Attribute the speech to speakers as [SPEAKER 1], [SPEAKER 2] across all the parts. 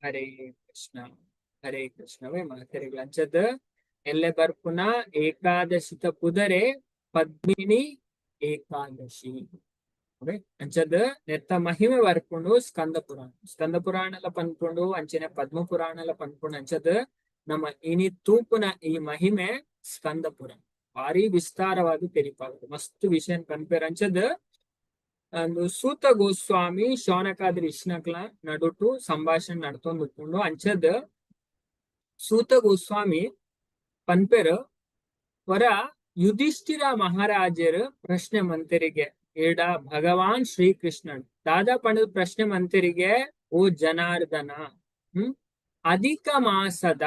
[SPEAKER 1] ಹರೇ ಕೃಷ್ಣ ಹರೇ ಕೃಷ್ಣವೇ. ಮಾತೆರೆಗ್ಲ ಅಂಚದ ಎಲ್ಲೆ ಬರ್ಪುನ ಏಕಾದಶಿತ ಪುದರೆ ಪದ್ಮಿನಿ ಏಕಾದಶಿ. ಅಂಚದ ನೆತ್ತ ಮಹಿಮೆ ಬರ್ಪುಂಡು ಸ್ಕಂದ ಪುರಾಣ. ಸ್ಕಂದ ಪುರಾಣಲ ಪನ್ಪುಂಡು, ಅಂಚನೆ ಪದ್ಮ ಪುರಾಣಲ ಪನ್ಪುಂಡು. ಅಂಚದ ನಮ್ಮ ಇನಿ ತೂಪುನ ಈ ಮಹಿಮೆ ಸ್ಕಂದ ಪುರಾಣ ಭಾರಿ ವಿಸ್ತಾರವಾಗಿ ತೆರಿಪಾಗುತ್ತೆ, ಮಸ್ತ್ ವಿಷಯ ಪನ್ಪೇರ್. ಅಂಚದ ಒಂದು ಸೂತ ಗೋಸ್ವಾಮಿ ಶೌನಕಾದಿ ಋಷಿನಕ್ಲ ನಡುಟು ಸಂಭಾಷಣೆ ನಡ್ತೊಂದು. ಅಂಚದ ಸೂತ ಗೋಸ್ವಾಮಿ ಪನ್ಪೆರ್, ವರ ಯುಧಿಷ್ಠಿರ ಮಹಾರಾಜರು ಪ್ರಶ್ನೆ ಮಂತರಿಗೆ ಏಡ ಭಗವಾನ್ ಶ್ರೀಕೃಷ್ಣನ್ ದಾದಾ ಪಂಡದ ಪ್ರಶ್ನೆ ಮಂತರಿಗೆ, ಓ ಜನಾರ್ದನ, ಅಧಿಕ ಮಾಸದ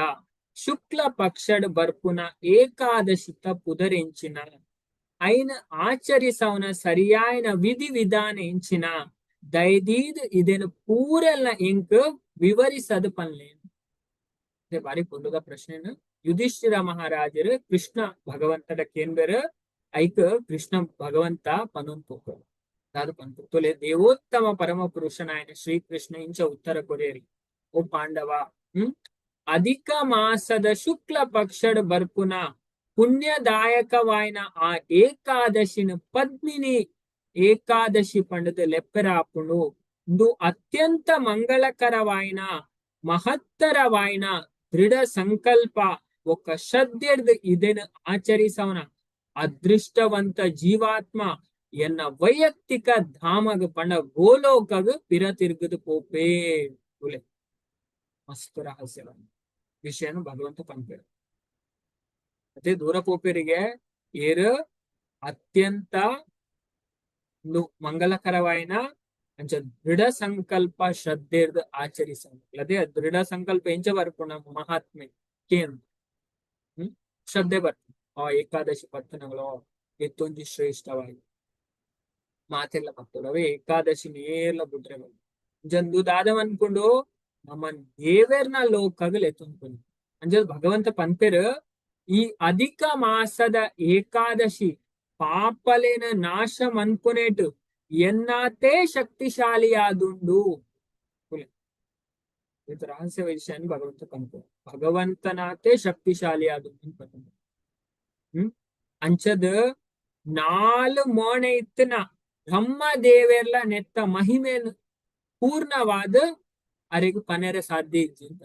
[SPEAKER 1] ಶುಕ್ಲ ಪಕ್ಷಡ್ ಬರ್ಪುನ ಏಕಾದಶಿತ ಪುದರೆಂಚಿನ, ಐನ ಆಚರಿಸವನ ಸರಿಯಾಯನ ವಿಧಿ ವಿಧಾನ ಎಂಚಿನ, ದಯದೀದ್ ಇದನ್ನು ಪೂರೆಲ್ಲ ಇಂಕ್ ವಿವರಿಸದು ಪನ್ಲೆ. ಬಾರಿ ಪೊಂಡುದ ಪ್ರಶ್ನೆನ ಯುಧಿಷ್ಠಿರ ಮಹಾರಾಜರು ಕೃಷ್ಣ ಭಗವಂತಡ ಕೇನ್ಬೆರ್. ಐಕ್ ಕೃಷ್ಣ ಭಗವಂತ ಪನೊಂದು ಪೋಪೆರ್. ದಾದ ಪನ್ಪು ತೊಲೆ, ದೇವೋತ್ತಮ ಪರಮ ಪುರುಷನಾಯನ ಶ್ರೀಕೃಷ್ಣ ಇಂಚ ಉತ್ತರ ಕೊರಿಯರಿ. ಓ ಪಾಂಡವ, ಅಧಿಕ ಮಾಸದ ಶುಕ್ಲ ಪಕ್ಷಡ್ ಬರ್ಪುನ ಪುಣ್ಯದಾಯಕವಾಯಿನ ಆ ಏಕಾದಶಿನ ಪದ್ಮಿನಿ ಏಕಾದಶಿ ಪಂಡದ ಲೆಪ್ಪೆರಾಪುಂಡು. ಇಂದು ಅತ್ಯಂತ ಮಂಗಳಕರವಾಯಿನ ಮಹತ್ತರವಾಯಿನ ದೃಢ ಸಂಕಲ್ಪ ಒಕ್ಕ ಶ್ರದ್ಧೆಡ್ದು ಇದನ್ನು ಆಚರಿಸವನ ಅದೃಷ್ಟವಂತ ಜೀವಾತ್ಮ ಎನ್ನ ವೈಯಕ್ತಿಕ ಧಾಮಗ ಪಂಡ ಗೋಲೋಕಗ ಪಿರ ತಿರುಗದು ಪೋಪೇ. ಮಸ್ತ್ ರಹಸ್ಯವಾದ ವಿಷಯನು ಭಗವಂತ ಪನ್ಪೇರು. ಅದೇ ದೂರ ಪೋಪೇರಿಗೆ ಏರು ಅತ್ಯಂತ ಮಂಗಲಕರವಾಯಿನ ಅಂಚ ದೃಢ ಸಂಕಲ್ಪ ಶ್ರದ್ಧೆರ್ದು ಆಚರಿಸ. ಅದೇ ದೃಢ ಸಂಕಲ್ಪ ಎಂಚ ಬರ್ಪುಣ ಮಹಾತ್ಮೆ ಕೇನು ಶ್ರದ್ಧೆ ಬರ್ಪುಂಡು. ಆ ಏಕಾದಶಿ ಪತ್ತನಗಳು ಎತ್ತೊಂಜಿ ಶ್ರೇಷ್ಠವಾಗಿ ಮಾತೆಲ್ಲ ಬರ್ತದೆ. ಅವೇ ಏಕಾದಶಿ ನೇರ್ಲ ಬುಡ್ರೆ ಬಂದು ಜಂದು ದಾದ ಅನ್ಕೊಂಡು ನಮ್ಮ ದೇವೆರ್ನ ಲೋಕಗಲ್ ಎತ್ತೊಂದು. ಅಂಚ ಭಗವಂತ ಪನ್ಪೆರ್, ಈ ಅಧಿಕ ಮಾಸದ ಏಕಾದಶಿ ಪಾಪಲೇನ ನಾಶ ಮನ್ಪುನೇಟು ಎನ್ನಾತೇ ಶಕ್ತಿಶಾಲಿಯಾದುಂಡು. ಇದು ರಹಸ್ಯ ವಿಷಯ ಭಗವಂತ ಪನ್ಪು, ಭಗವಂತನಾತೆ ಶಕ್ತಿಶಾಲಿಯಾದುಂಡು ಪನ್ಪು. ಅಂಚದ ನಾಲ್ ಮೋಣೆ ಇತ್ತನ ಬ್ರಹ್ಮ ದೇವೆರ್ಲ ನೆತ್ತ ಮಹಿಮೇನ್ ಪೂರ್ಣವಾದ ಅರೆಗ್ ಪನೆರೆ ಸಾಧ್ಯ ಇಜ್ಜಿ ಅಂತ.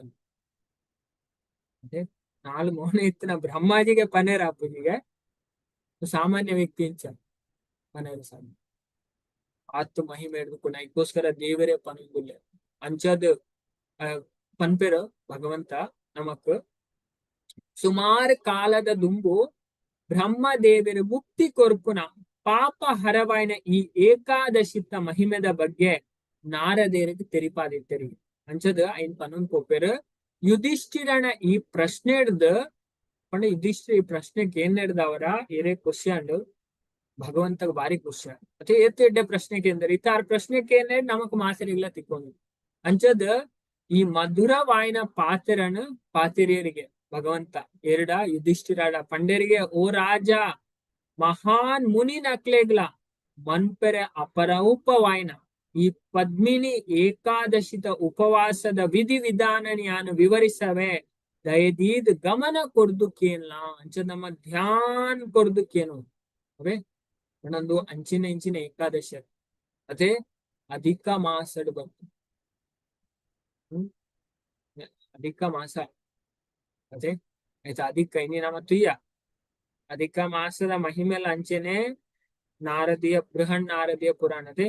[SPEAKER 1] ನಾಲ್ ಮೋಣೆ ಇತ್ತನ ಬ್ರಹ್ಮಾಜಿಗೆ ಪನೇರ ಅಪ್ಪುಜಿಗೆ ಸಾಮಾನ್ಯ ವ್ಯಕ್ತಿ ಇಂಚ ಪನೆರೆ ಸಾಧ್ಯ ಆತ್ ಮಹಿಮೆ ಹಿಡ್ದು ಅದಕ್ಕೋಸ್ಕರ ದೇವರೇ ಪನೊಂದುಲ್ಲೆ. ಅಂಚದ್ ಪನ್ಪೆರ್ ಭಗವಂತ ನಮಕ್, ಸುಮಾರು ಕಾಲದ ದುಂಬು ಬ್ರಹ್ಮದೇವರು ಮುಕ್ತಿ ಕೊರ್ಪುನ ಪಾಪ ಹರವಾಯಿನ ಈ ಏಕಾದಶಿತ ಮಹಿಮೆದ ಬಗ್ಗೆ ನಾರದೇರಿಗೆ ತೆರಿಪಾದಿತ್ತರಿ. ಅಂಚದ ಐನ್ ಪನೊಂದು ಪೋಪೆರ್, ಯುಧಿಷ್ಠಿರನ ಈ ಪ್ರಶ್ನೆ ಹಿಡ್ದು ಪಂಡ ಯುಧಿಷ್ಠಿರ ಈ ಪ್ರಶ್ನೆ ಏನ್ ಹಿಡ್ದವರ ಏರೇ ಖುಷಿ ಅಂಡು ಭಗವಂತಗ ಬಾರಿ ಖುಷಿ. ಮತ್ತೆ ಏತ್ ಎಡ್ಡೆ ಪ್ರಶ್ನೆ ಕೇಂದ್ರ ಇತ್ತಾರ ಪ್ರಶ್ನೆ ಕೇಂದ್ರ ನಮಕ್ ಮಾಸರಿಗ್ಲ ತಿಕ್ಕೊಂಡು. ಅಂಚದ ಈ ಮಧುರವಾಯಿನ ಪಾತ್ರನ ಪಾತಿರಿಯರಿಗೆ ಭಗವಂತ ಎರಡ ಯುಧಿಷ್ಠಿರಾಡ ಪಂಡೇರಿಗೆ, ಓ ರಾಜ, ಮಹಾನ್ ಮುನಿ ನಕ್ಲೆಗ್ಲ ಮನ್ಪೆರೆ ಅಪರೂಪವಾಯಿನ ಈ ಪದ್ಮಿನಿ ಏಕಾದಶಿತ ಉಪವಾಸದ ವಿಧಿ ವಿಧಾನ ನಾನು ವಿವರಿಸವೆ, ದಯದೀದ್ ಗಮನ ಕೊರ್ದುಕೇನ್ಲ. ಅಂಚ ನಮ್ಮ ಧ್ಯಾನ್ ಕೊರ್ದುಕೇನು ಅವೇ ನಂದು ಅಂಚಿನ ಇಂಚಿನ ಏಕಾದಶಿ ಅದೇ ಅಧಿಕ ಮಾಸಡ್ ಬಂತು. ಅಧಿಕ ಮಾಸ ಅದೇ ಆಯ್ತಾ. ಅಧಿಕ ಇನಿ ನಮ್ಮ ತುಯ್ಯ ಅಧಿಕ ಮಾಸದ ಮಹಿಮೆಲ ಅಂಚೆನೆ ನಾರದೀಯ ಬೃಹನ್ ನಾರದೀಯ ಪುರಾಣದೆ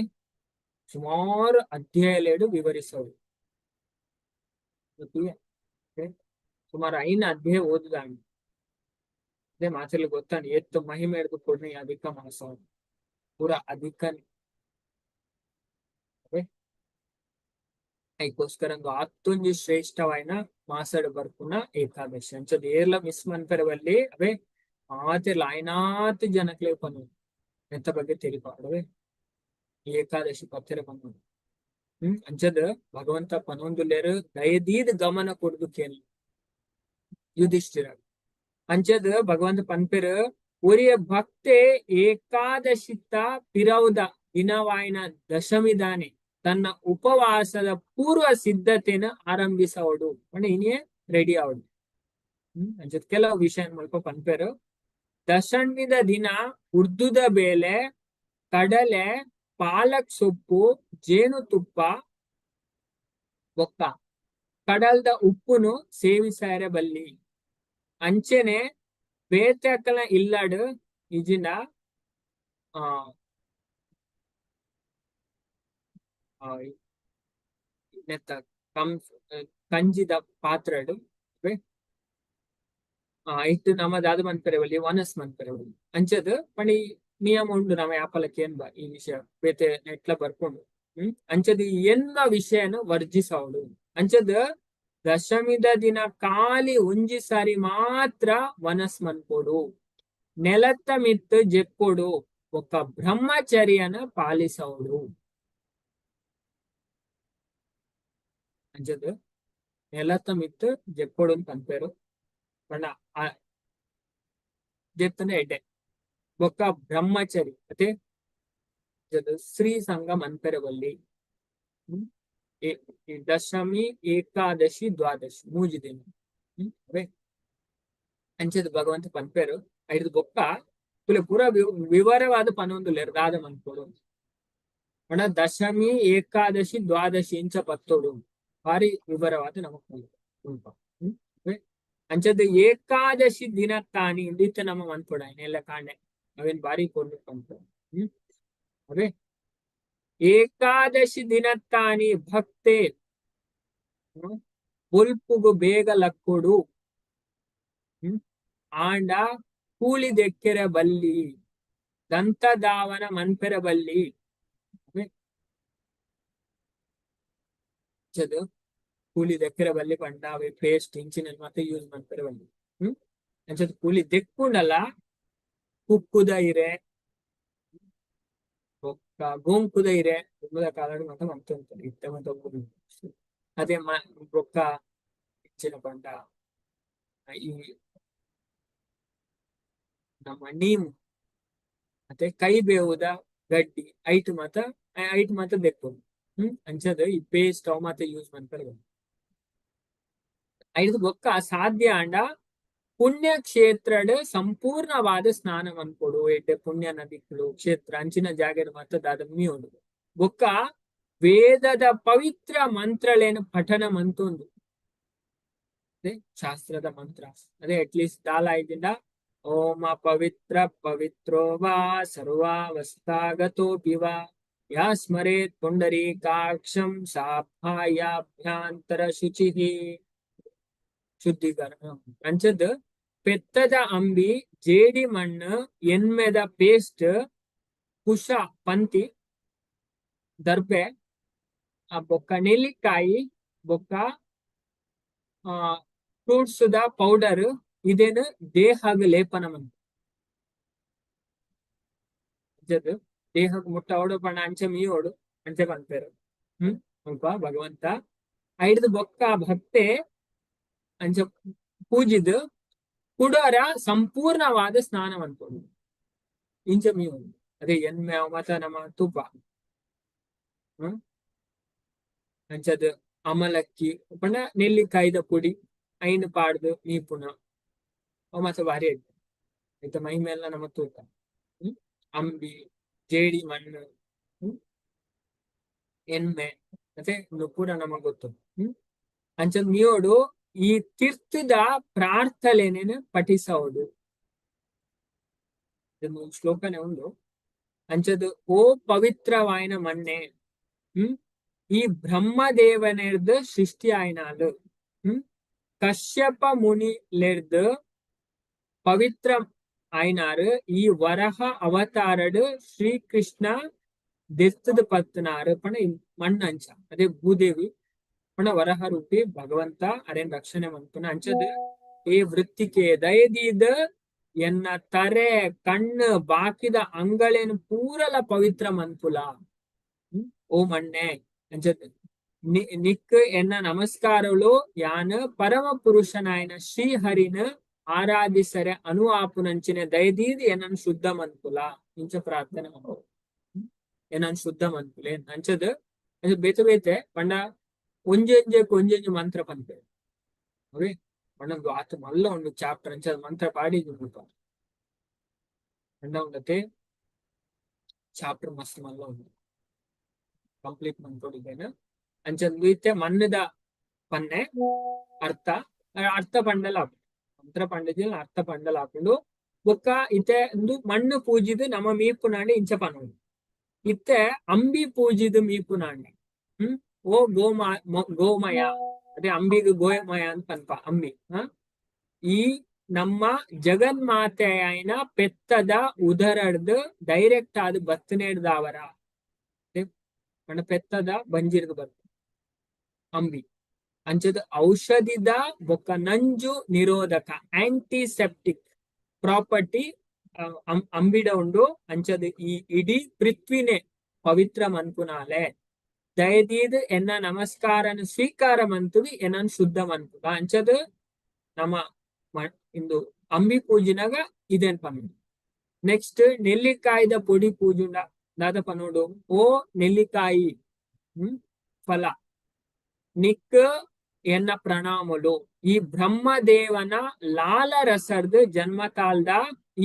[SPEAKER 1] ಸುಮಾರು ಅಧ್ಯಾಯಲೇಡು ವಿವರಿಸವು. ಸುಮಾರು ಐನ ಅಧ್ಯಾಯ ಓದುದಾಂಡ್. ಅದೇ ಮಾತಲ್ಲಿ ಗೊತ್ತಾನೆ ಎತ್ತು ಮಹಿಮೆ ಹಿಡಿದು ಕೊಡ್ನಿ ಅಧಿಕ ಮಾಸ ಪೂರ ಅಧಿಕ. ಅದಕ್ಕೋಸ್ಕರ ಒಂದು ಅತ್ತೊಂಜಿ ಶ್ರೇಷ್ಠವಾಯಿನ ಮಾಸಡ್ ಬರ್ಪುನ ಏಕಾದಶಿ. ಅಂಚದ ಏರ್ಲ ಮಿಸ್ ಮನ್ಪೆರವಲ್ಲಿ. ಅವೇ ಮಾತೆರ್ಲ ಆಯ್ನಾತ್ ಜನಕ್ಲೆ ಪನು ಎಂತ ಬಗ್ಗೆ ತೆರಿಪಾಡವೆ ಏಕಾದಶಿ ಪತ್ತೆರ ಪನು. ಅಂಚದ ಭಗವಂತ ಪನೊಂದುಲ್ಲೇರು, ದಯದೀದ್ ಗಮನ ಕೊಡ್ದು ಕೇಳಿ ಯುಧಿಷ್ಠಿರ. ಅಂಚದ ಭಗವಂತ ಪನ್ಪೆರ್, ಒರಿಯ ಭಕ್ತೆ ಏಕಾದಶಿತ ಪಿರೌದ ದಿನವಾಯಿನ ದಶಮಿದಾನೆ ತನ್ನ ಉಪವಾಸದ ಪೂರ್ವ ಸಿದ್ಧತೆನ ಆರಂಭಿಸವಡು ಪಂಡ ಇನಿಯೇ ರೆಡಿ ಆವಡು. ಅಂಚ ಕೆಲವು ವಿಷಯ ಮುಲ್ಪ ಪನ್ಪೆರ್. ದಶಮಿದ ದಿನ ಉರ್ದುದ ಬೇಲೆ, ಕಡಲೆ, ಪಾಲಕ್ ಸೊಪ್ಪು, ಜೇನುತುಪ್ಪ ಬೊಕ್ಕ ಕಡಲ್ದ ಉಪ್ಪುನು ಸೇವಿಸಾರೆ ಬಲ್ಲಿ. ಅಂಚೆನೆ ಬೇತೆ ಇಲ್ಲಡ್ ಇಜಿಂಡ ಆ ನೆತ್ತ ಕಂ ಕಂಜಿದ ಪಾತ್ರಡ್ ಇಟ್ಟು ನಮ ದಾದ ಮನ್ಪೆರೆ ಬಲ್ಲಿ, ವನಸ್ ಮನ್ಪೆರೆ ಬಲ್ಲಿ. ಅಂಚದ್ ಪಂಡ ಈ ನಿಯಮ ಉಂಡು ನಮ ಯಾಪಲಕ್ಕೆ ಏನ್ಬ ಈ ವಿಷಯ ಬೇತೆ ನೆಟ್ಲ ಬರ್ಪುಂಡು. ಅಂಚದ್ ಎನ್ನ ವಿಷಯನ ವರ್ಜಿಸವಡು. ಅಂಚದ್ ದಶಮಿದ ದಿನ ಖಾಲಿ ಒಂಜಿ ಸಾರಿ ಮಾತ್ರ ವನಸ್ ಮನ್ಪೊಡು, ನೆಲತ್ತ ಮಿತ್ತು ಜೆಪ್ಪೊಡು, ಬೊಕ್ಕ ಬ್ರಹ್ಮಚರ್ಯನ ಪಾಲಿಸವಡು. ಅಂಚದ್ ನೆಲತ್ತ ಮಿತ್ತು ಜೆಪ್ಪೊಡು ಅಂತ ಪನ್ಪೆರ್. ಪಂಡ ಜೆತ್ತನ ಎಡ್ಡೆ. ಬೊಕ್ಕ ಬ್ರಹ್ಮಚರಿ ಅತೆ ಸ್ತ್ರೀ ಸಂಘ ಮನ್ಪೆರೆ ಬಲ್ಲಿ. ದಶಮಿ, ಏಕಾದಶಿ, ದ್ವಾದಶಿ ಮೂಜಿ ದಿನ. ಅವೇ ಅಂಚದ ಭಗವಂತ ಪನ್ಪೆರ್. ಐಡ್ದ್ ಬೊಕ್ಕ ತುಲೆ ಪೂರ ವಿವರವಾದ ಪನೊಂದುಲ್ಲೆರ್ ದಾದ ಮನ್ಪೊಡು ಪಂಡ ದಶಮಿ, ಏಕಾದಶಿ, ದ್ವಾದಶಿ ಇಂಚ ಪತ್ತೊಡು. ಭಾರಿ ವಿವರವಾದ ನಮಕ್ ಉಂಡು. ಅಂಚದ ಏಕಾದಶಿ ದಿನ ತಾನಿ ಇಂದಿತ್ತ ನಮ್ಮ ಮನ್ಪೊಡ ಎಲ್ಲ ಕಾಂಡೆ ಅವೇನ್ ಬಾರಿ ಪೊರ್ಲು ಪನ್ಪೆರ್. ಅವೇ ಏಕಾದಶಿ ದಿನತ್ತಾನಿ ಭಕ್ತೆ ಬೊಲ್ಪುಗು ಬೇಗ ಲಕ್ಕೊಡು, ಆಂಡ ಕೂಲಿ ದೆಕ್ಕೆರೆ ಬಲ್ಲಿ, ದಂತಧಾವನ ಮನ್ಪೆರೆ ಬಲ್ಲಿ. ಕೂಲಿ ದೆಕ್ಕೆರೆ ಬಲ್ಲಿ ಪಂಡ ಅವೆ ಪೇಸ್ಟ್ ಇಂಚಿನ ಮಾತ ಯೂಸ್ ಮನ್ಪೆರೆ ಬಲ್ಲಿ. ಅಂಚದ ಕೂಲಿ ದೆಕ್ಕುಂಡಲ ಕುಕ್ಕುದ ಇರೆ, ಬೊಕ್ಕ ಗೋಂಕುದ ಇರೆ ದುಂಬುದ ಕಾಲಡ್ ಮಾತ ಮಂತೊಂತೆರ್, ಇತ್ತೆ ಮಾತ ಅದೇ. ಬೊಕ್ಕ ಇಂಚಿನ ಪಂಡ ಈ ನಮ್ಮ ನೀಮ್ ಮತ್ತೆ ಕೈ ಬೇವುದ ಗಡ್ಡಿ ಐಟ್ ಮಾತ ಐಟ್ ಮಾತ ದೆಪ್ಪೊಡು. ಅಂಚದ ಈ ಪೇಸ್ಟ್ ಅವು ಮಾತ ಯೂಸ್ ಮನ್ಪೆರೆ ಬಲ್ಲಿ. ಐಡ್ದ್ ಬೊಕ್ಕ ಸಾಧ್ಯ ಆಂಡ ಪುಣ್ಯ ಕ್ಷೇತ್ರಡ್ ಸಂಪೂರ್ಣವಾದ ಸ್ನಾನ ಮನ್ಪೊಡು. ಎಡ್ಡೆ ಪುಣ್ಯ ನದಿಗಳು ಕ್ಷೇತ್ರ ಅಂಚಿನ ಜಾಗೆಡ್ ಮಾತ ದಾದ ಮೀಯೊಡು. ಬೊಕ್ಕ ವೇದದ ಪವಿತ್ರ ಮಂತ್ರಲೇನ ಪಠನ ಮಂತೊಂದು, ಅದೇ ಶಾಸ್ತ್ರದ ಮಂತ್ರ ಅದೇ ಅಟ್ಲೀಸ್ಟ್ ದಾಲ ಆಯ್ತಿಂಡ ಓಮ ಪವಿತ್ರ ಪವಿತ್ರೋ ವಾ ಸರ್ವಾವಸ್ಥಾಗತೋಪಿ ವಾ ಯಾ ಸ್ಮರೇತ್ ಪುಂಡರೀಕಾಕ್ಷಂ ಸಾಭಾಯಾಭ್ಯಾಂತರ ಶುಚಿಃ. ಶುದ್ಧೀಕರಣ. ಅಂಚದ್ ಪೆತ್ತದ ಅಂಬಿ, ಜೇಡಿ ಮಣ್ಣು, ಎನ್ಮೆದ ಪೇಸ್ಟ್, ಕುಶ ಪಂತಿ ದರ್ಬೆ, ಬೊಕ್ಕ ನೆಲ್ಲಿಕಾಯಿ, ಬೊಕ್ಕ ಫ್ರೂಟ್ಸ್ the powder ಇದೇನು ದೇಹಗ್ ಲೇಪನ ಮಂತ್. ಅಂಚದ್ ದೇಹಗ್ ಮುಟ್ಟವಡು ಪಂಡ ಅಂಚ ಮೀಯೋಡು ಅಂಚ ಪನ್ಪೆರ್. ಮುಲ್ಪ ಭಗವಂತ ಐಡ್ದ್ ಬೊಕ್ಕ ಭಕ್ತೆ ಅಂಚ ಪೂಜಿದ್ ಕುಡೊರ ಸಂಪೂರ್ಣವಾದ ಸ್ನಾನ ಮನ್ಪೊಡು. ಇಂಚ ಮೀಯೋಡು. ಅದೇ ಎನ್ಮೆ ಅವು ಮಾತ ನಮ ತೂಪ. ಅಂಚದ್ ಅಮಲಕ್ಕಿ ಪಂಡ ನೆಲ್ಲಿಕಾಯಿದ ಪೊಡಿ ಐನ್ ಪಾಡ್ದ್ ಮೀಪುನ ಅವು ಮಾತ ಬಾರಿ ಎಡ್ಡೆ. ಐತ ಮಹಿಮೆಲ್ಲ ನಮ ತೂಕ. ಅಂಬಿ, ಜೇಡಿ ಮಣ್ಣು, ಎಣ್ಮೆ ಮತ್ತೆ ಉಂದು ಪೂರ ನಮಗ್ ಗೊತ್ತು. ಅಂಚ ಮೀಯೋಡು. ಈ ತೀರ್ಥದ ಪ್ರಾರ್ಥನೆನ ಪಠಿಸೋಡು. ಇದೊಂದು ಶ್ಲೋಕನೇ ಉಂಡು. ಅಂಚದ್ ಓ ಪವಿತ್ರವಾಯಿನ ಮಣ್ಣೆ, ಈ ಬ್ರಹ್ಮದೇವನೆರ್ದ್ ಸೃಷ್ಟಿ ಆಯಿನಾಲ್, ಕಶ್ಯಪ ಮುನಿಲೆರ್ದ್ ಪವಿತ್ರ ಆಯಿನಾರ್, ಈ ವರಹ ಅವತಾರಡ್ ಶ್ರೀಕೃಷ್ಣ ದೆತ್ತದ ಪತ್ನಾರ್ ಪಂಡ ಮಣ್ಣು ಅಂಚ ಅದೇ ಭೂದೇವಿ ಪಂಡ ವರಹ ರೂಪಿ ಭಗವಂತ ಅರೇನ್ ರಕ್ಷಣೆ ಮನ್ಪುನ. ಅಂಚದ್ ಈ ವೃತ್ತಿಕೆ ದಯದೀದ್ ಎನ್ನ ತರೆ, ಕಣ್ಣು, ಬಾಕಿದ ಅಂಗಳೇನು ಪೂರಲ ಪವಿತ್ರ ಮನ್ಪುಲ ಓ ಮಣ್ಣೆ. ಅಂಚದ್ ನಿಕ್ ಎನ್ನ ನಮಸ್ಕಾರಗಳು. ಯಾನ್ ಪರಮ ಪುರುಷನಾಯನ ಶ್ರೀಹರಿನ ಆರಾಧಿಸರೆ ಅನುಆಪುನಂಚಿನ ದಯದೀದ್ ಎನ್ನನ್ ಶುದ್ಧ ಮನ್ಪುಲ. ಇಂಚ ಪ್ರಾರ್ಥನೆ ಮನ್ಪು, ಎನ್ನನ್ ಶುದ್ಧ ಮನ್ಪುಲೆ. ಅಂಚದ್ ಅದು ಬೇತೆ ಬೇತೆ ಪಂಡ ಒಂಜೊಂಜೆಕ್ ಒಂಜೊಂಜಿ ಮಂತ್ರ ಪನ್ಪೆರ್. ಅವೇ ಪಂಡ ಆತ್ ಮಲ್ಲ ಉಂಡು ಚಾಪ್ಟರ್, ಅಂಚ ಮಂತ್ರ ಪಾಡಿ ಮುಲ್ಪ ಪಂಡ ಉಂಡತೆ ಚಾಪ್ಟರ್ ಮಸ್ತ್ ಮಲ್ಲ ಉಂಡು, ಕಂಪ್ಲೀಟ್ ಮನ್ಪೊಡಿದ್ದೇನೆ. ಅಂಚ ಇತ್ತೆ ಮಣ್ಣದ ಪನ್ನೆ ಅರ್ಥ ಅರ್ಥ ಪಂಡಲ ಮಂತ್ರ ಪಂಡದಿಲ್ಲ, ಅರ್ಥ ಪಂಡಲ ಹಾಕೊಂಡು ಬೊಕ್ಕ ಇತ್ತೆ ಇಂದು ಮಣ್ಣು ಪೂಜಿದ್ ನಮ್ಮ ಮೀಪುನಾಂಡ ಇಂಚ ಪನೊಡು. ಇತ್ತೆ ಅಂಬಿ ಪೂಜಿದ್ ಮೀಪುನಾಂಡ ಓ ಗೋಮಾ ಗೋಮಯ, ಅದೇ ಅಂಬಿಗ್ ಗೋಮಯ ಅಂತ ಪನ್ಪ ಅಂಬಿ. ಈ ನಮ್ಮ ಜಗನ್ಮಾತೆಯಾಯಿನ ಪೆತ್ತದ ಉದರಡ್ದ್ ಡೈರೆಕ್ಟ್ ಆದ್ ಬತ್ತನೇಡ್ದಾವರ ಪಂಡ ಪೆತ್ತದ ಬಂಜಿರ್ದ್ ಬತ್ತು ಅಂಬಿ. ಅಂಚದ ಔಷಧಿದ ಬೊಕ್ಕ ನಂಜು ನಿರೋಧಕ ಆಂಟಿಸೆಪ್ಟಿಕ್ ಪ್ರಾಪರ್ಟಿ ಅಂಬಿಡ ಉಂಡು. ಅಂಚದ ಈ ಇಡೀ ಪೃಥ್ವಿನೇ ಪವಿತ್ರ ಮನ್ಪುನಾಲೆ, ದಯದೀದ್ ಎನ್ನ ನಮಸ್ಕಾರನ ಸ್ವೀಕಾರ ಮಂತುದು ಎನ್ನನ್ ಶುದ್ಧ ಮನ್ಪುಗ. ಅಂಚದ ನಮ್ಮ ಇಂದು ಅಂಬಿ ಪೂಜಿನಾಗ ಇದೇನ್ ಪನ್ನುಂಡು. ನೆಕ್ಸ್ಟ್ ನೆಲ್ಲಿಕಾಯಿದ ಪೊಡಿ ಪೂಜುಂಡ ದಾದ ಪನೋಡು? ಓ ನೆಲ್ಲಿಕಾಯಿ ಫಲ ನಿಕ್ ಎನ್ನ ಪ್ರಣಾಮಲು, ಈ ಬ್ರಹ್ಮದೇವನ ಲಾಲ ರಸರ್ದ್ ಜನ್ಮ ತಾಲ್ದ,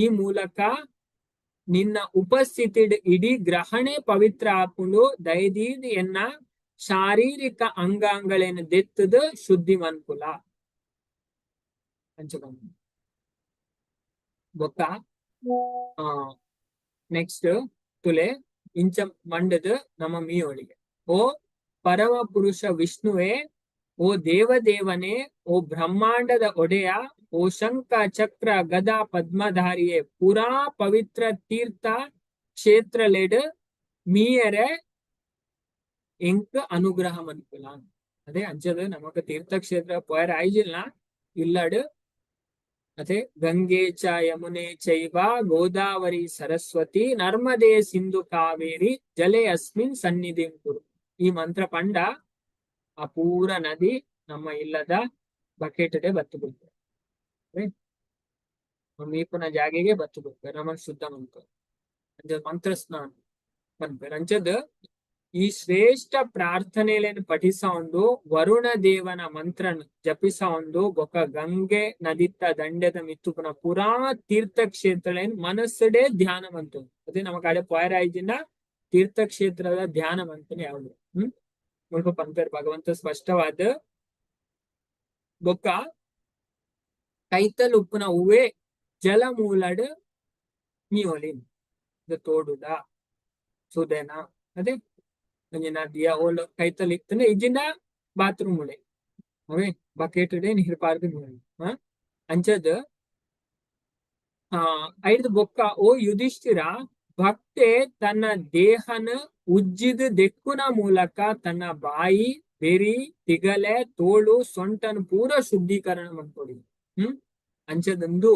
[SPEAKER 1] ಈ ಮೂಲಕ ನಿನ್ನ ಉಪಸ್ಥಿತಿಡ್ ಇಡೀ ಗ್ರಹಣೆ ಪವಿತ್ರ ಆಪುಂಡು, ದಯದೀದ್ ಎನ್ನ ಶಾರೀರಿಕ ಅಂಗಾಂಗಳೇನು ದೆತ್ತದ ಶುದ್ಧಿ ಮನ್ಪುಲ ಅಂಚ. ಬೊಕ್ಕ ನೆಕ್ಸ್ಟ್ ತುಲೆ ಇಂಚ ಮಂಡದ ನಮ್ಮ ಮೀಯೊಳಿಗೆ. ಓ ಪರಮ ಪುರುಷ ವಿಷ್ಣುವೇ, ಓ ದೇವದೇವನೇ, ಓ ಬ್ರಹ್ಮಾಂಡದ ಒಡೆಯ, ಓ ಶಂಖ ಚಕ್ರ ಗದಾ ಪದ್ಮಧಾರಿಯೇ, ಪೂರಾ ಪವಿತ್ರ ತೀರ್ಥ ಕ್ಷೇತ್ರಲೆಡ್ ಮೀಯರೆ ಎಂಕ್ ಅನುಗ್ರಹ ಮನ್ಪುಲ. ಅದೇ ಅಂಚದ ನಮಕ್ ತೀರ್ಥಕ್ಷೇತ್ರ ಪೋಯರ ಆಯ್ಜಿಲ್ಲ ಇಲ್ಲಡ್ ಅದೇ ಗಂಗೆ ಚ ಯಮುನೆ ಚೈವ ಗೋದಾವರಿ ಸರಸ್ವತಿ ನರ್ಮದೆ ಸಿಂಧು ಕಾವೇರಿ ಜಲೆ ಅಸ್ಮಿನ್ ಸನ್ನಿಧಿಂ ಕುರು, ಈ ಮಂತ್ರ ಪಂಡ ಆ ಪೂರ ನದಿ ನಮ್ಮ ಇಲ್ಲದ ಬಕೆಟ್ ಬತ್ತು ಬಿಡ್ತದೆ, ಮೀಪುನ ಜಾಗೆಗೆ ಬತ್ತು ಬಿಡ್ತಾರೆ, ನಮ್ಮನ್ನು ಶುದ್ಧ ಮಂತ್ರ ಅಂಚ ಮಂತ್ರ ಸ್ನಾನ ಪನ್ಪೆರ್. ಅಂಚದ ಈ ಶ್ರೇಷ್ಠ ಪ್ರಾರ್ಥನೆಯನ್ನು ಪಠಿಸೊಂದು ವರುಣ ದೇವನ ಮಂತ್ರನ್ ಜಪಿಸೊಂದು ಬೊಕ ಗಂಗೆ ನದಿತ್ತ ದಂಡೆದ ಮಿತ್ತುಪುನ ಪುರಾ ತೀರ್ಥಕ್ಷೇತ್ರಗಳೇನ್ ಮನಸ್ಸುಡೇ ಧ್ಯಾನ ಮಂತು. ಅದೇ ನಮ್ಮ ಕಡೆ ಪೋಯರಾಯ್ಜಿನ ತೀರ್ಥಕ್ಷೇತ್ರದ ಧ್ಯಾನ ಮಂತನೆ ಯಾವುದು ಮುಲ್ಪ ಪನ್ಪೆರ್ ಭಗವಂತ ಸ್ಪಷ್ಟವಾದ. ಬೊಕ್ಕ ಕೈತಲ್ ಉಪ್ಪುನ ಹೂವೇ ಜಲಮೂಲಡ್ ಮೀಯೊಲಿ, ತೋಡುದ ಸುದೆನ ಅದೇ ಒಂಜಿ ನದಿಯ ಓಲು ಕೈತಲ್ ಇತ್ತಂಡ ಇಜ್ಜಿಂಡ ಬಾತ್ರೂಮ್ ಉಡೆ ಅವೇ ಬಕೆಟ್ ನೀರ್ ಪಾರ್ದ್ ಮೀಯೊಲಿ. ಅಂಚದ್ ಐಡ್ದ್ ಬೊಕ್ಕ ಓ ಯುಧಿಷ್ಠಿರ, ಭಕ್ತೆ ತನ್ನ ದೇಹನ ಉಜ್ಜಿದ್ ದೆಕ್ಕುನ ಮೂಲಕ ತನ್ನ ಬಾಯಿ, ಬೆರಿ, ತಿಗಲೆ, ತೋಳು, ಸೊಂಟನ್ ಪೂರ ಶುದ್ಧೀಕರಣ ಮನ್ಪೊಡಿ. ಅಂಚದಂದು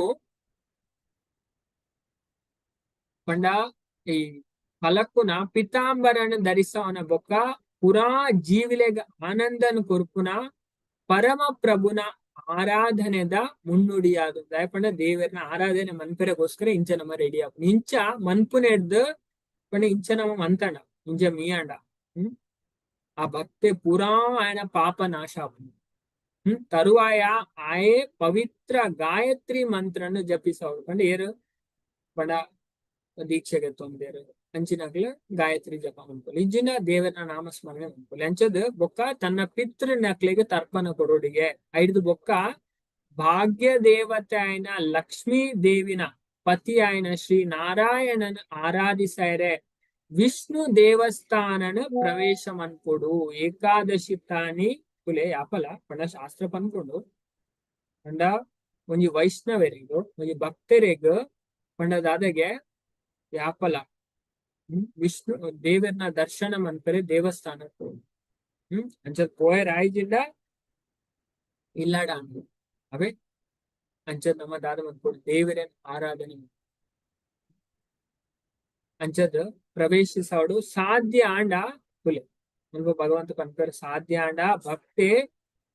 [SPEAKER 1] ಪಂಡ ಈ ಫಲಕ್ಕುನ ಪಿತಾಂಬರನ ಧರಿಸವನ ಬೊಕ್ಕ ಪುರಾ ಜೀವಿಲೆಗ್ ಆನಂದನ್ ಕೊರ್ಪುನ ಪರಮ ಪ್ರಭುನ ಆರಾಧನೆದ ಮುನ್ನುಡಿಯಾದ. ಪಂಡ ದೇವರನ ಆರಾಧನೆ ಮನ್ಪೆರೆಗೋಸ್ಕರ ಇಂಚ ನಮ್ಮ ರೆಡಿ ಆಪುಂಡು. ಇಂಚ ಮನ್ಪುನೆಡ್ದ್ ಪಂಡ ಇಂಚ ನಮ್ಮ ಮಂತಂಡ ಇಂಚ ಮೀಯಾಂಡ ಆ ಭಕ್ತೆ ಪೂರಾ ఆయన ಪಾಪ ನಾಶ ಆಪುಂಡು. ತರುವಾಯ ಆಯೆ ಪವಿತ್ರ ಗಾಯತ್ರಿ ಮಂತ್ರನ್ ಜಪಿಸವಡು. ಪಂಡ ಏರು ಪಂಡ ದೀಕ್ಷೆಗೆ ತೊಂದೇರು ಅಂಚಿನಕ್ಲ ಗಾಯತ್ರಿ ಜಪ ಮನ್ಪೊಲಿ, ಇಂಚಿನ ದೇವರ ನಾಮಸ್ಮರಣೆ ಮನ್ಪೊಲಿ. ಅಂಚದ್ ಬೊಕ್ಕ ತನ್ನ ಪಿತೃನಕ್ಲೆಗ್ ತರ್ಪಣ ಕೊರೊಡಿಗೆ. ಐಡ್ದ್ ಬೊಕ್ಕ ಭಾಗ್ಯ ದೇವತೆ ಆಯ್ನ ಲಕ್ಷ್ಮೀ ದೇವಿನ ಪತಿ ಆಯ್ನ ಶ್ರೀ ನಾರಾಯಣನ್ ಆರಾಧಿಸೈರೆ ವಿಷ್ಣು ದೇವಸ್ಥಾನನ ಪ್ರವೇಶ ಮನ್ಪೊಡು. ಏಕಾದಶಿ ತಾನಿ ಕುಲೆ ಯಾಪಲ ಪಂಡ ಶಾಸ್ತ್ರ ಪನ್ಪುಂಡು. ಪಂಡ ಒಂಜಿ ವೈಷ್ಣವೆರಿಗ್ ಒಂಜಿ ಭಕ್ತರಿಗ್ ಪಂಡ ದಾದಗೆ ಯಾಪಲ ವಿಷ್ಣು ದೇವರನ ದರ್ಶನ ಮನ್ಪೆರೆ ದೇವಸ್ಥಾನ ಅಂಚ ಪೋಯರ್ ಆಯ್ಜಿಂಡ ಇಲ್ಲಾಡ ಅಂದು ಅವೇ. ಅಂಚ ನಮ್ಮ ದಾದ ಮನ್ಪೊಡು ದೇವರನ್ ಆರಾಧನೆ. ಅಂಚದ್ ಪ್ರವೇಶಿಸೋಡು ಸಾಧ್ಯ ಆಂಡ ಕುಲೆ ಮುಲ್ಪ ಭಗವಂತ ಪನ್ಪೆರ್ ಸಾಧ್ಯ ಆಂಡ ಭಕ್ತೆ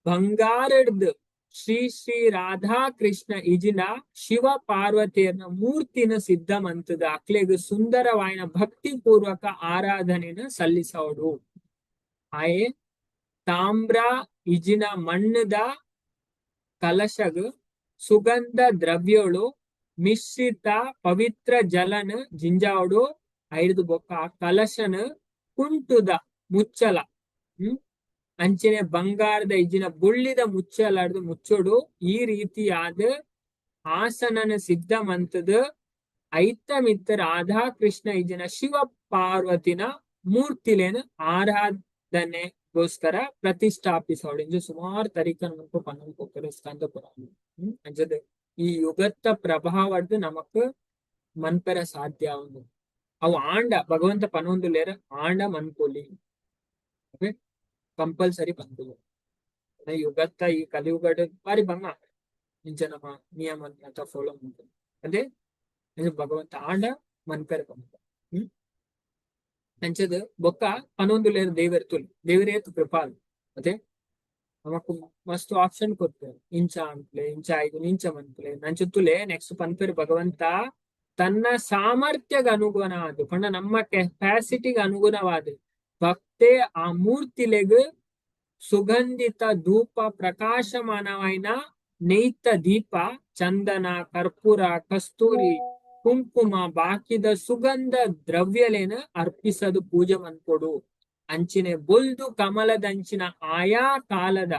[SPEAKER 1] ಬಂಗಾರಡ್ದ್ ಶ್ರೀ ಶ್ರೀ ರಾಧಾ ಕೃಷ್ಣ ಇಜಿನ ಶಿವ ಪಾರ್ವತಿಯರ್ನ ಮೂರ್ತಿನ ಸಿದ್ಧ ಮಂತದ ಅಕ್ಲೆಗ್ ಸುಂದರವಾಯಿನ ಭಕ್ತಿ ಪೂರ್ವಕ ಆರಾಧನೆನ ಸಲ್ಲಿಸೋಡು. ಆಯೆ ತಾಮ್ರ ಇಜಿನ ಮಣ್ಣುದ ಕಲಶಗ್ ಸುಗಂಧ ದ್ರವ್ಯಳು ಮಿಶ್ರಿತ ಪವಿತ್ರ ಜಲನ್ ಜಿಂಜಾವಡು. ಐದು ಬೊಕ್ಕ ಆ ಕಲಶನ್ ಕುಂಟುದ ಮುಚ್ಚಲ, ಅಂಚನೆ ಬಂಗಾರದ ಇಜಿನ ಬುಳ್ಳಿದ ಮುಚ್ಚಲಾರ್ದು ಮುಚ್ಚೋಡು. ಈ ರೀತಿಯಾದ ಆಸನನ ಸಿದ್ಧ ಮಂತದ ಐತ ಮಿತ್ತ ರಾಧಾಕೃಷ್ಣ ಇಜಿನ ಶಿವ ಪಾರ್ವತಿನ ಮೂರ್ತಿಲೇನು ಆರಾಧನೆಗೋಸ್ಕರ ಪ್ರತಿಷ್ಠಾಪಿಸೋಡು. ಇಂಜು ಸುಮಾರು ತರೀಕ ನಮಕ್ ಪನ್ನೊಂದು ಸ್ಕಂದ ಪುರಾಣ. ಅಂಚದ ಈ ಯುಗತ್ತ ಪ್ರಭಾವಡ್ದು ನಮಕ್ ಮನ್ಪೆರ ಸಾಧ್ಯ ಉಂಡು. ಅವು ಆಂಡ ಭಗವಂತ ಪನೊಂದುಲ್ಲೆರ್, ಆಂಡ ಮನ್ಪೊಲಿ, ಓಕೆ, ಕಂಪಲ್ಸರಿ ಪನ್ಪುನು. ಯುಗತ್ತ ಈ ಕಲಿಯುಗಡ್ ಬಾರಿ ಬಂಗ ಇಂಚ ನಮ್ಮ ನಿಯಮ ಫಾಲೋ ಮನ್ಪುನು. ಅದೇ ಭಗವಂತ ಆಂಡ ಮನ್ಪೆರ ಪನ್ಪ. ಅಂಚದ ಬೊಕ್ಕ ಪನೊಂದುಲ್ಲೆರ್ ದೇವೆರ್ ತುಲ್ ದೇವರೇತ್ ಕೃಪಾಲ್ ಅದೇ ನಮಕ್ ಮಸ್ತ್ ಆಪ್ಷನ್ ಕೊರ್ಪೆರ್. ಇಂಚ ಅನ್ಪ್ಲೆ, ಇಂಚ ಆಯ್ದು ಇಂಚ ಮನ್ಪುಲೆ. ನಂಚ ತುಲೆ ನೆಕ್ಸ್ಟ್ ಪನ್ಪೆರ್, ಭಗವಂತ ತನ್ನ ಸಾಮರ್ಥ್ಯಗ ಅನುಗುಣ ಅದು ಪಂಡ ನಮ್ಮ ಕೆಪಾಸಿಟಿಗೆ ಅನುಗುಣವಾದ ಭಕ್ತೆ ಆ ಮೂರ್ತಿಲೆಗ್ ಸುಗಂಧಿತ ಧೂಪ, ಪ್ರಕಾಶಮಾನವಾಯಿನ ನೈತ ದೀಪ, ಚಂದನ, ಕರ್ಪೂರ, ಕಸ್ತೂರಿ, ಕುಂಕುಮ, ಬಾಕಿದ ಸುಗಂಧ ದ್ರವ್ಯಲೇನ ಅರ್ಪಿಸದು ಪೂಜೆ ಮನ್ಪೊಡು. ಅಂಚಿನೆ ಬೊಲ್ದು ಕಮಲದಂಚಿನ ಆಯಾ ಕಾಲದ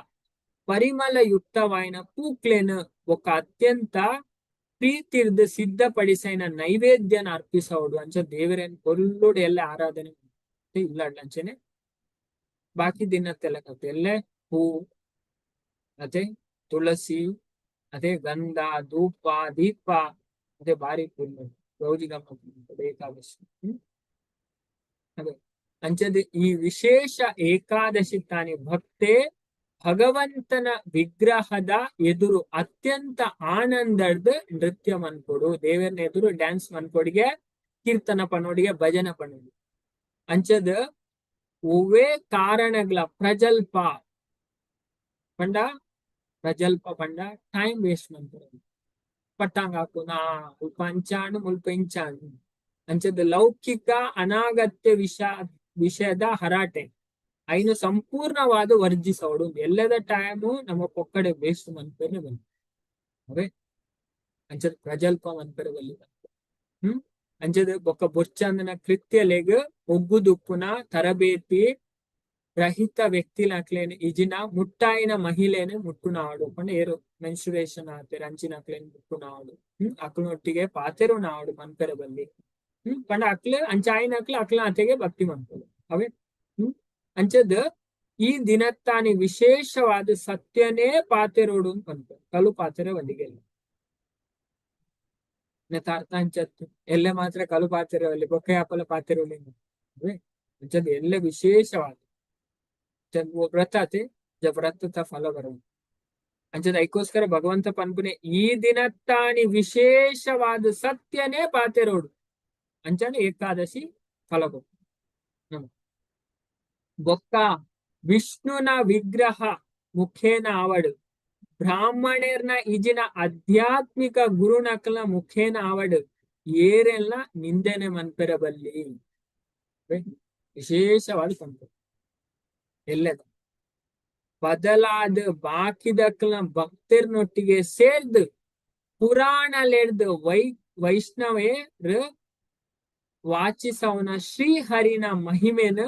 [SPEAKER 1] ಪರಿಮಳಯುಕ್ತವಾಯಿನ ಪೂಕ್ಲೆನ ಬೊಕ್ಕ ಅತ್ಯಂತ ಪ್ರೀತಿರ್ದು ಸಿದ್ಧಪಡಿಸೈನ ನೈವೇದ್ಯನ ಅರ್ಪಿಸೋಡು. ಅಂಚ ದೇವರೇನ್ ಕೊಲ್ಲುಡು ಎಲ್ಲ ಆರಾಧನೆ ಇಲ್ಲ. ಅಂಚನೆ ಬಾಕಿ ದಿನತ್ತೆಲ್ಲ ಕತೆ ಎಲ್ಲೇ ಹೂ ಅದೇ ತುಳಸಿ, ಅದೇ ಗಂಧ, ಧೂಪ, ದೀಪ, ಅದೇ ಬಾರಿ ಪುಣ್ಯ ಗೌಜಿ ಗಮ್ಮತ್ ಏಕಾದಶಿ. ಅದೇ ಅಂಚದ ಈ ವಿಶೇಷ ಏಕಾದಶಿ ತಾನಿ ಭಕ್ತೆ ಭಗವಂತನ ವಿಗ್ರಹದ ಎದುರು ಅತ್ಯಂತ ಆನಂದದ ನೃತ್ಯ ಮನ್ಪೊಡು. ದೇವರನ ಎದುರು ಡ್ಯಾನ್ಸ್ ಮನ್ಪೊಡಿಗೆ, ಕೀರ್ತನ ಪನೋಡಿಗೆ, ಭಜನೆ ಪನೋಡಿ. ಅಂಚದ ಒವ್ವೇ ಕಾರಣಗಳ ಪ್ರಜಲ್ಪ ಪಂಡ, ಪ್ರಜಲ್ಪ ಪಂಡ ಟೈಮ್ ವೇಸ್ಟ್ ಮನ್ಪೊಡು. ಪಟ್ಟಾಂಗ ಹಾಕುನ, ಮುಲ್ಪ ಅಂಚಾಣು, ಮುಲ್ಪ ಇಂಚಾಣು. ಅಂಚದ ಲೌಕಿಕ ಅನಾಗತ್ಯ ವಿಷಯದ ಹರಾಟೆ ಐನು ಸಂಪೂರ್ಣವಾದ ವರ್ಜಿಸೋಡು. ಎಲ್ಲದ ಟೈಮು ನಮ್ಮ ಪೊಕ್ಕಡೆ ವೇಸ್ಟ್ ಮನ್ಪೆರೆ ಬಲ್ಲಿ. ಅವೇ ಅಂಚದ ಪ್ರಜಲ್ಪ ಮನ್ಪೆರೆ ಬಲ್ಲಿ. ಅಂಚದ ಬೊಕ್ಕ ಬೊರ್ಚಂದನ ಕೃತ್ಯಲೆಗ್ ಒಗ್ಗುದುಪ್ಪುನ ತರಬೇತಿ ರಹಿತ ವ್ಯಕ್ತಿನಕ್ಲೇನ್ ಇಜಿನ ಮುಟ್ಟಾಯಿನ ಮಹಿಳೆನ ಮುಟ್ಟುನಾಡು ಪಂಡ ಏರು ಮೆನ್ಸ್ಟ್ರುಯೇಷನ್ ಆತೆರ್ ಅಂಚಿನಕ್ಲೇನ್ ಮುಟ್ಟುನಾಡು, ಅಕ್ಲನೊಟ್ಟಿಗೆ ಪಾತೆರು ನಾಡು ಮನ್ಪೆರೆ ಬಲ್ಲಿ. ಪಂಡ ಅಕ್ಲು ಅಂಚಾಯಿನಕ್ಲು ಅಕ್ಲ ಆತೆಗೆ ಭಕ್ತಿ ಮನ್ಪೊಡು ಅವೇ. ಅಂಚದ ಈ ದಿನತ್ತಾನಿ ವಿಶೇಷವಾದ ಸತ್ಯನೇ ಪಾತೆರೋಡು ಅಂತ ಕಲು ಪಾತೆರೆ ಬಲ್ಲಿಗೆ ಅರ್ಥ. ಅಂಚತ್ತು ಎಲ್ಲೆ ಮಾತ್ರ ಕಲು ಪಾತೆರವಲ್ಲಿ, ಬೊಕ್ಕ ಯಾಪಲ ಪಾತೆರೋಲಿ. ಅಂಚದ ಎಲ್ಲ ವಿಶೇಷವಾದ ವ್ರತ ಅತೆ ವ್ರತದ ಫಲ ಬರ. ಅಂಚದ ಐಕೋಸ್ಕರ ಭಗವಂತ ಪನ್ಪುನೆ ಈ ದಿನತ್ತಾನಿ ವಿಶೇಷವಾದ ಸತ್ಯನೇ ಪಾತೆರೋಡು. ಅಂಚನೆ ಏಕಾದಶಿ ಫಲ ಕೊಟ್ಟು ಬೊಕ್ಕ ವಿಷ್ಣುನ ವಿಗ್ರಹ ಮುಖೇನ ಆವಡು, ಬ್ರಾಹ್ಮಣರ್ನ ಇಜಿನ ಆಧ್ಯಾತ್ಮಿಕ ಗುರುನಕಲ ಮುಖೇನ ಆವಡು, ಏರೆಲ್ಲ ನಿಂದನೆ ಮನ್ಪೆರ ಬಲ್ಲಿ. ವಿಶೇಷವಾದ ಪನ್ಪು. ಎಲ್ಲದ ಬದಲಾದ ಬಾಕಿದಕ್ಲ ಭಕ್ತರ್ನೊಟ್ಟಿಗೆ ಸೇರ್ದು ಪುರಾಣಲೆಡ್ದು ವೈಷ್ಣವೇರ್ ವಾಚಿಸವನ ಶ್ರೀಹರಿನ ಮಹಿಮೆನ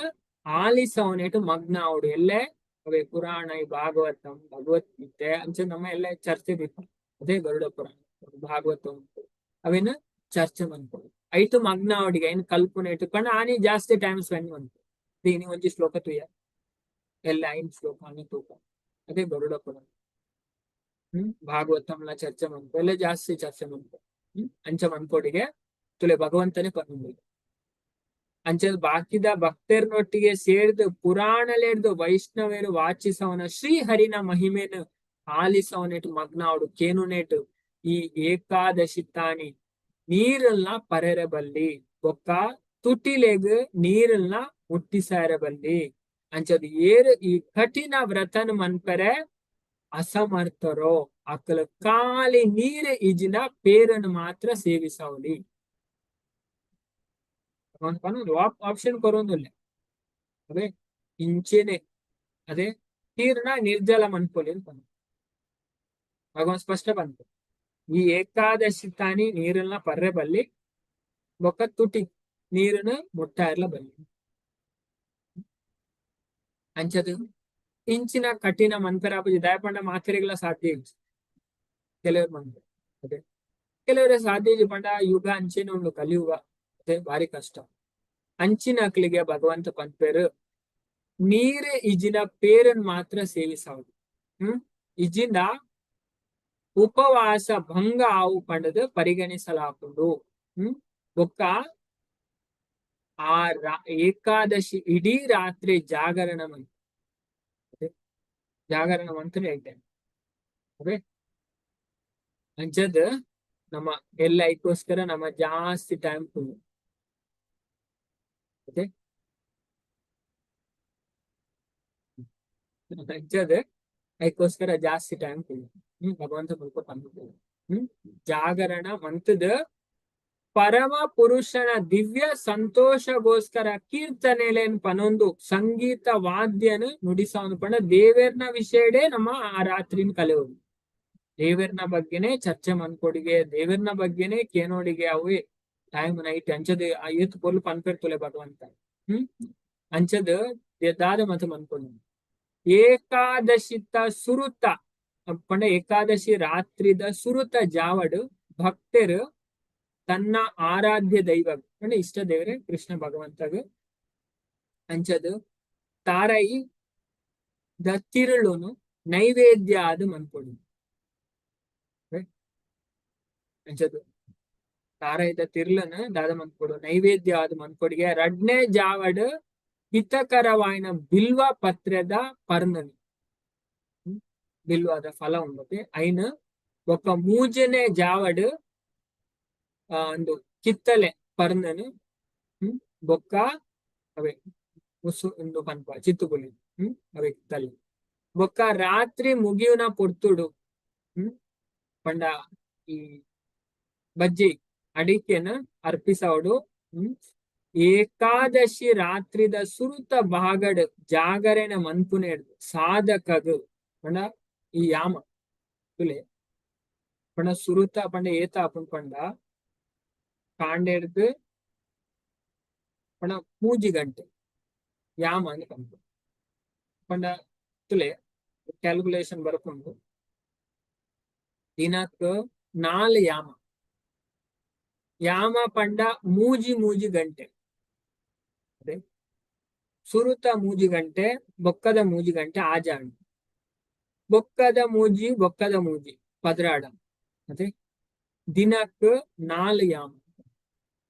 [SPEAKER 1] ಆಲಿಸವನೇಟು ಮಗ್ನ ಅವಡು. ಎಲ್ಲೇ ಅವೇ ಪುರಾಣ, ಈ ಭಾಗವತಂ, ಭಗವದ್ಗೀತೆ ಅಂಚೆ ನಮ್ಮ ಎಲ್ಲ ಚರ್ಚೆ ದಿಪ್ಪ. ಅದೇ ಗರುಡ ಪುರಾಣ, ಭಾಗವತ ಉಂಟು, ಅವೇನು ಚರ್ಚೆ ಮನ್ಪೊಡು. ಐಟು ಮಗ್ನ ಅವಡಿಗೆ ಐನ್ ಕಲ್ಪನೆ ಇಟ್ಟುಕೊಂಡು ಆನಿ ಜಾಸ್ತಿ ಟೈಮ್ ಸ್ಪೆಂಡ್ ಮನ್ಪು. ದೀನಿ ಒಂಜಿ ಶ್ಲೋಕ ತುಯ್ಯ ಎಲ್ಲ ಐನ್ ಶ್ಲೋಕ ಆನಿ ತೂಕ. ಅದೇ ಗರುಡ ಪುರಾಣ, ಭಾಗವತಂಲ ಚರ್ಚೆ ಮನ್ಪು, ಎಲ್ಲ ಜಾಸ್ತಿ ಚರ್ಚೆ ಮನ್ಪು. ಅಂಚ ಮನ್ಪೊಡಿಗೆ ತುಲೆ ಭಗವಂತನೇ ಪನ್ನುಂಡು. ಅಂಚ ಬಾಕಿದ ಭಕ್ತರ್ನೊಟ್ಟಿಗೆ ಸೇರ್ದು ಪುರಾಣಲೆಡ್ದು ವೈಷ್ಣವೇರು ವಾಚಿಸವನ ಶ್ರೀಹರಿನ ಮಹಿಮೆನು ಆಲಿಸವನೇಟು ಮಗ್ನಾವಡು ಕೇನುನೇಟು ಈ ಏಕಾದಶಿ ತಾನಿ ನೀರನ್ನ ಪರೆರೆ ಬಲ್ಲಿ, ಬೊಕ್ಕ ತುಟಿಲೆಗ್ ನೀರನ್ನ ಮುಟ್ಟಿಸಾರ ಬಲ್ಲಿ. ಅಂಚದ ಏರು ಈ ಕಠಿಣ ವ್ರತನ ಮನ್ಪರೆ ಅಸಮರ್ಥರೋ ಅಕಲ ಖಾಲಿ ನೀರು ಇಜಿನ ಪೇರನ್ನು ಮಾತ್ರ ಸೇವಿಸವಲಿ. ಆಪ್ಷನ್ ಕೊರೊಂದುಲ್ಲೆ. ಅದೇ ಇಂಚೆನೆ ಅದೇ ತೀರ್ನ ನಿರ್ಜಲ ಮನ್ಪೊಲಿ ಪಂಡ ಭಗವಾನ್ ಸ್ಪಷ್ಟ ಬಂತು. ಈ ಏಕಾದಶಿ ತಾನಿ ನೀರನ್ನ ಪರ್ರೆ ಬಲ್ಲಿ, ಬೊಕ್ಕ ತುಟಿ ನೀರನ್ನು ಮುಟ್ಟಾರ್ಲ ಬಲ್ಲಿ. ಅಂಚದು ಇಂಚಿನ ಕಠಿಣ ಮನ್ಪೆರಾಪುಜಿ. ದಯಪಂಡ ಮಾತೆರೆಗ್ಲ ಸಾಧ್ಯ ಇಜ್ಜಿ. ಕೆಲವರು ಮನ್ಪೆ ಅದೇ, ಕೆಲವರ ಸಾಧ್ಯ ಇಜ್ಜಿ. ಪಂಡ ಯುಗ ಅಂಚೆನೆ ಉಂಡು, ಕಲಿಯುಗ ಅದೇ ಭಾರಿ ಕಷ್ಟ. ಅಂಚಿನ ಅಕ್ಲಿಗೆ ಭಗವಂತ ಪನ್ಪೆರು, ನೀರ್ ಇಜಿನ ಪೇರನ್ ಮಾತ್ರ ಸೇವಿಸವುದು. ಇಜಿಂದ ಉಪವಾಸ ಭಂಗ ಆವು ಪಂಡದು ಪರಿಗಣಿಸಲಾಪುಂಡು. ಬೊಕ್ಕ ಆ ಏಕಾದಶಿ ಇಡೀ ರಾತ್ರಿ ಜಾಗರಣ ಮಂತ್ರ, ಜಾಗರಣ ಮಂತ್ರ ಹೇಳ್ತೇನೆ. ಓಕೆ, ಅಂಚದ್ ನಮ್ಮ ಎಲ್ಲ ಐಕ್ಕೋಸ್ಕರ ನಮ್ಮ ಜಾಸ್ತಿ ಟೈಮ್. ಓಕೆ, ಅಂಚದ್ ಐಕ್ಕೋಸ್ಕರ ಜಾಸ್ತಿ ಟೈಮ್. ಭಗವಂತ ಮುಲ್ಪ ಪನ್ಪುಂಡು. ಜಾಗರಣ ಮಂತದ ಪರಮ ಪುರುಷನ ದಿವ್ಯ ಸಂತೋಷಗೋಸ್ಕರ ಕೀರ್ತನೆಲೇನ್ ಪನೊಂದು ಸಂಗೀತ ವಾದ್ಯನ ನುಡಿಸವನು. ಪಂಡ ದೇವೇರ್ನ ವಿಷಯಡೇ ನಮ್ಮ ಆ ರಾತ್ರಿನ ಕಲಿಯೋದು. ದೇವೇರ್ನ ಬಗ್ಗೆನೆ ಚರ್ಚೆ ಮನ್ಕೊಡಿಗೆ, ದೇವೇರ್ನ ಬಗ್ಗೆನೆ ಕೇನೋಡಿಗೆ ಅವೇ ಟೈಮ್ ನೈಟ್. ಅಂಚದ ಏತ್ ಪೊರ್ಲು ಪನ್ಪೆರ್ತುಲೆ ಭಗವಂತ. ಅಂಚದ ದಾದ ಮತ ಮನ್ಕೊಂಡು ಏಕಾದಶಿತ ಸುರುತ ಪಂಡ ಏಕಾದಶಿ ರಾತ್ರಿದ ಸುರುತ ಜಾವಡು ಭಕ್ತರು ತನ್ನ ಆರಾಧ್ಯ ದೈವ ಪಂಡ ಇಷ್ಟ ದೇವರೇ ಕೃಷ್ಣ ಭಗವಂತಗ ಅಂಚದು ತಾರೈ the ತಿರುಳುನು ನೈವೇದ್ಯ ಆದ್ ಮನ್ಪೊಡು. ಅಂಚದು ತಾರೈದ ತಿರುಳನ ದಾದ ಮನ್ಪೊಡು, ನೈವೇದ್ಯ ಆದ್ ಮನ್ಪೊಡಿಗೆ. ರಡ್ನೇ ಜಾವಡ್ ಹಿತಕರವಾಯಿನ ಬಿಲ್ವ ಪತ್ರದ ಪರ್ನನಿ, ಬಿಲ್ವಾದ ಫಲ ಉಂಡತೆ ಐನ್. ಬೊಕ್ಕ ಮೂಜನೆ ಜಾವಡ್ ಒಂದು ಕಿತ್ತಲೆ ಪರ್ನನು, ಬೊಕ್ಕ ಅವೇ ಉಸು ಇಂದು ಪನ್ಪ ಚಿತ್ತುಗುಲಿ, ಅವೇ ಕಿತ್ತಲೆ. ಬೊಕ್ಕ ರಾತ್ರಿ ಮುಗಿಯುನ ಪೊರ್ತುಡು ಪಂಡ ಈ ಬಜ್ಜಿ ಅಡಿಕೆನ ಅರ್ಪಿಸವಡು. ಏಕಾದಶಿ ರಾತ್ರಿದ ಸುರುತ ಭಾಗಡ್ ಜಾಗರಣೆ ಮನ್ಪುನೆಡ್ದ್ ಸಾಧಕಗ್ ಪಂಡ ಈ ಯಾಮ ತುಲೆ ಪಂಡ ಸುರುತ ಪಂಡ ಏತ ಆಪುಂಡು ಪಂಡ ಕಾಂಡೆಡ್ದ್ ಪಂಡ 3 ಗಂಟೆ ಯಾಮ ಅಂದ್ ಪನ್ಪುಂಡು. ಪಂಡ ತುಲೆ ಕ್ಯಾಲ್ಕುಲೇಷನ್ ಬರ್ಪುಂಡು. ದಿನಕ್ ನಾಲ್ ಯಾಮ. ಯಾಮ ಪಂಡ ಮೂಜಿ ಮೂಜಿ ಗಂಟೆ. ಅದೇ ಸುರುತ 3 ಗಂಟೆ, ಬೊಕ್ಕದ 3 ಗಂಟೆ ಆಜಾಂಡ್, ಬೊಕ್ಕದ ಮೂಜಿ, ಬೊಕ್ಕದ ಮೂಜಿ 12. ಅದೇ ದಿನಕ್ ನಾಲ್ ಯಾಮ,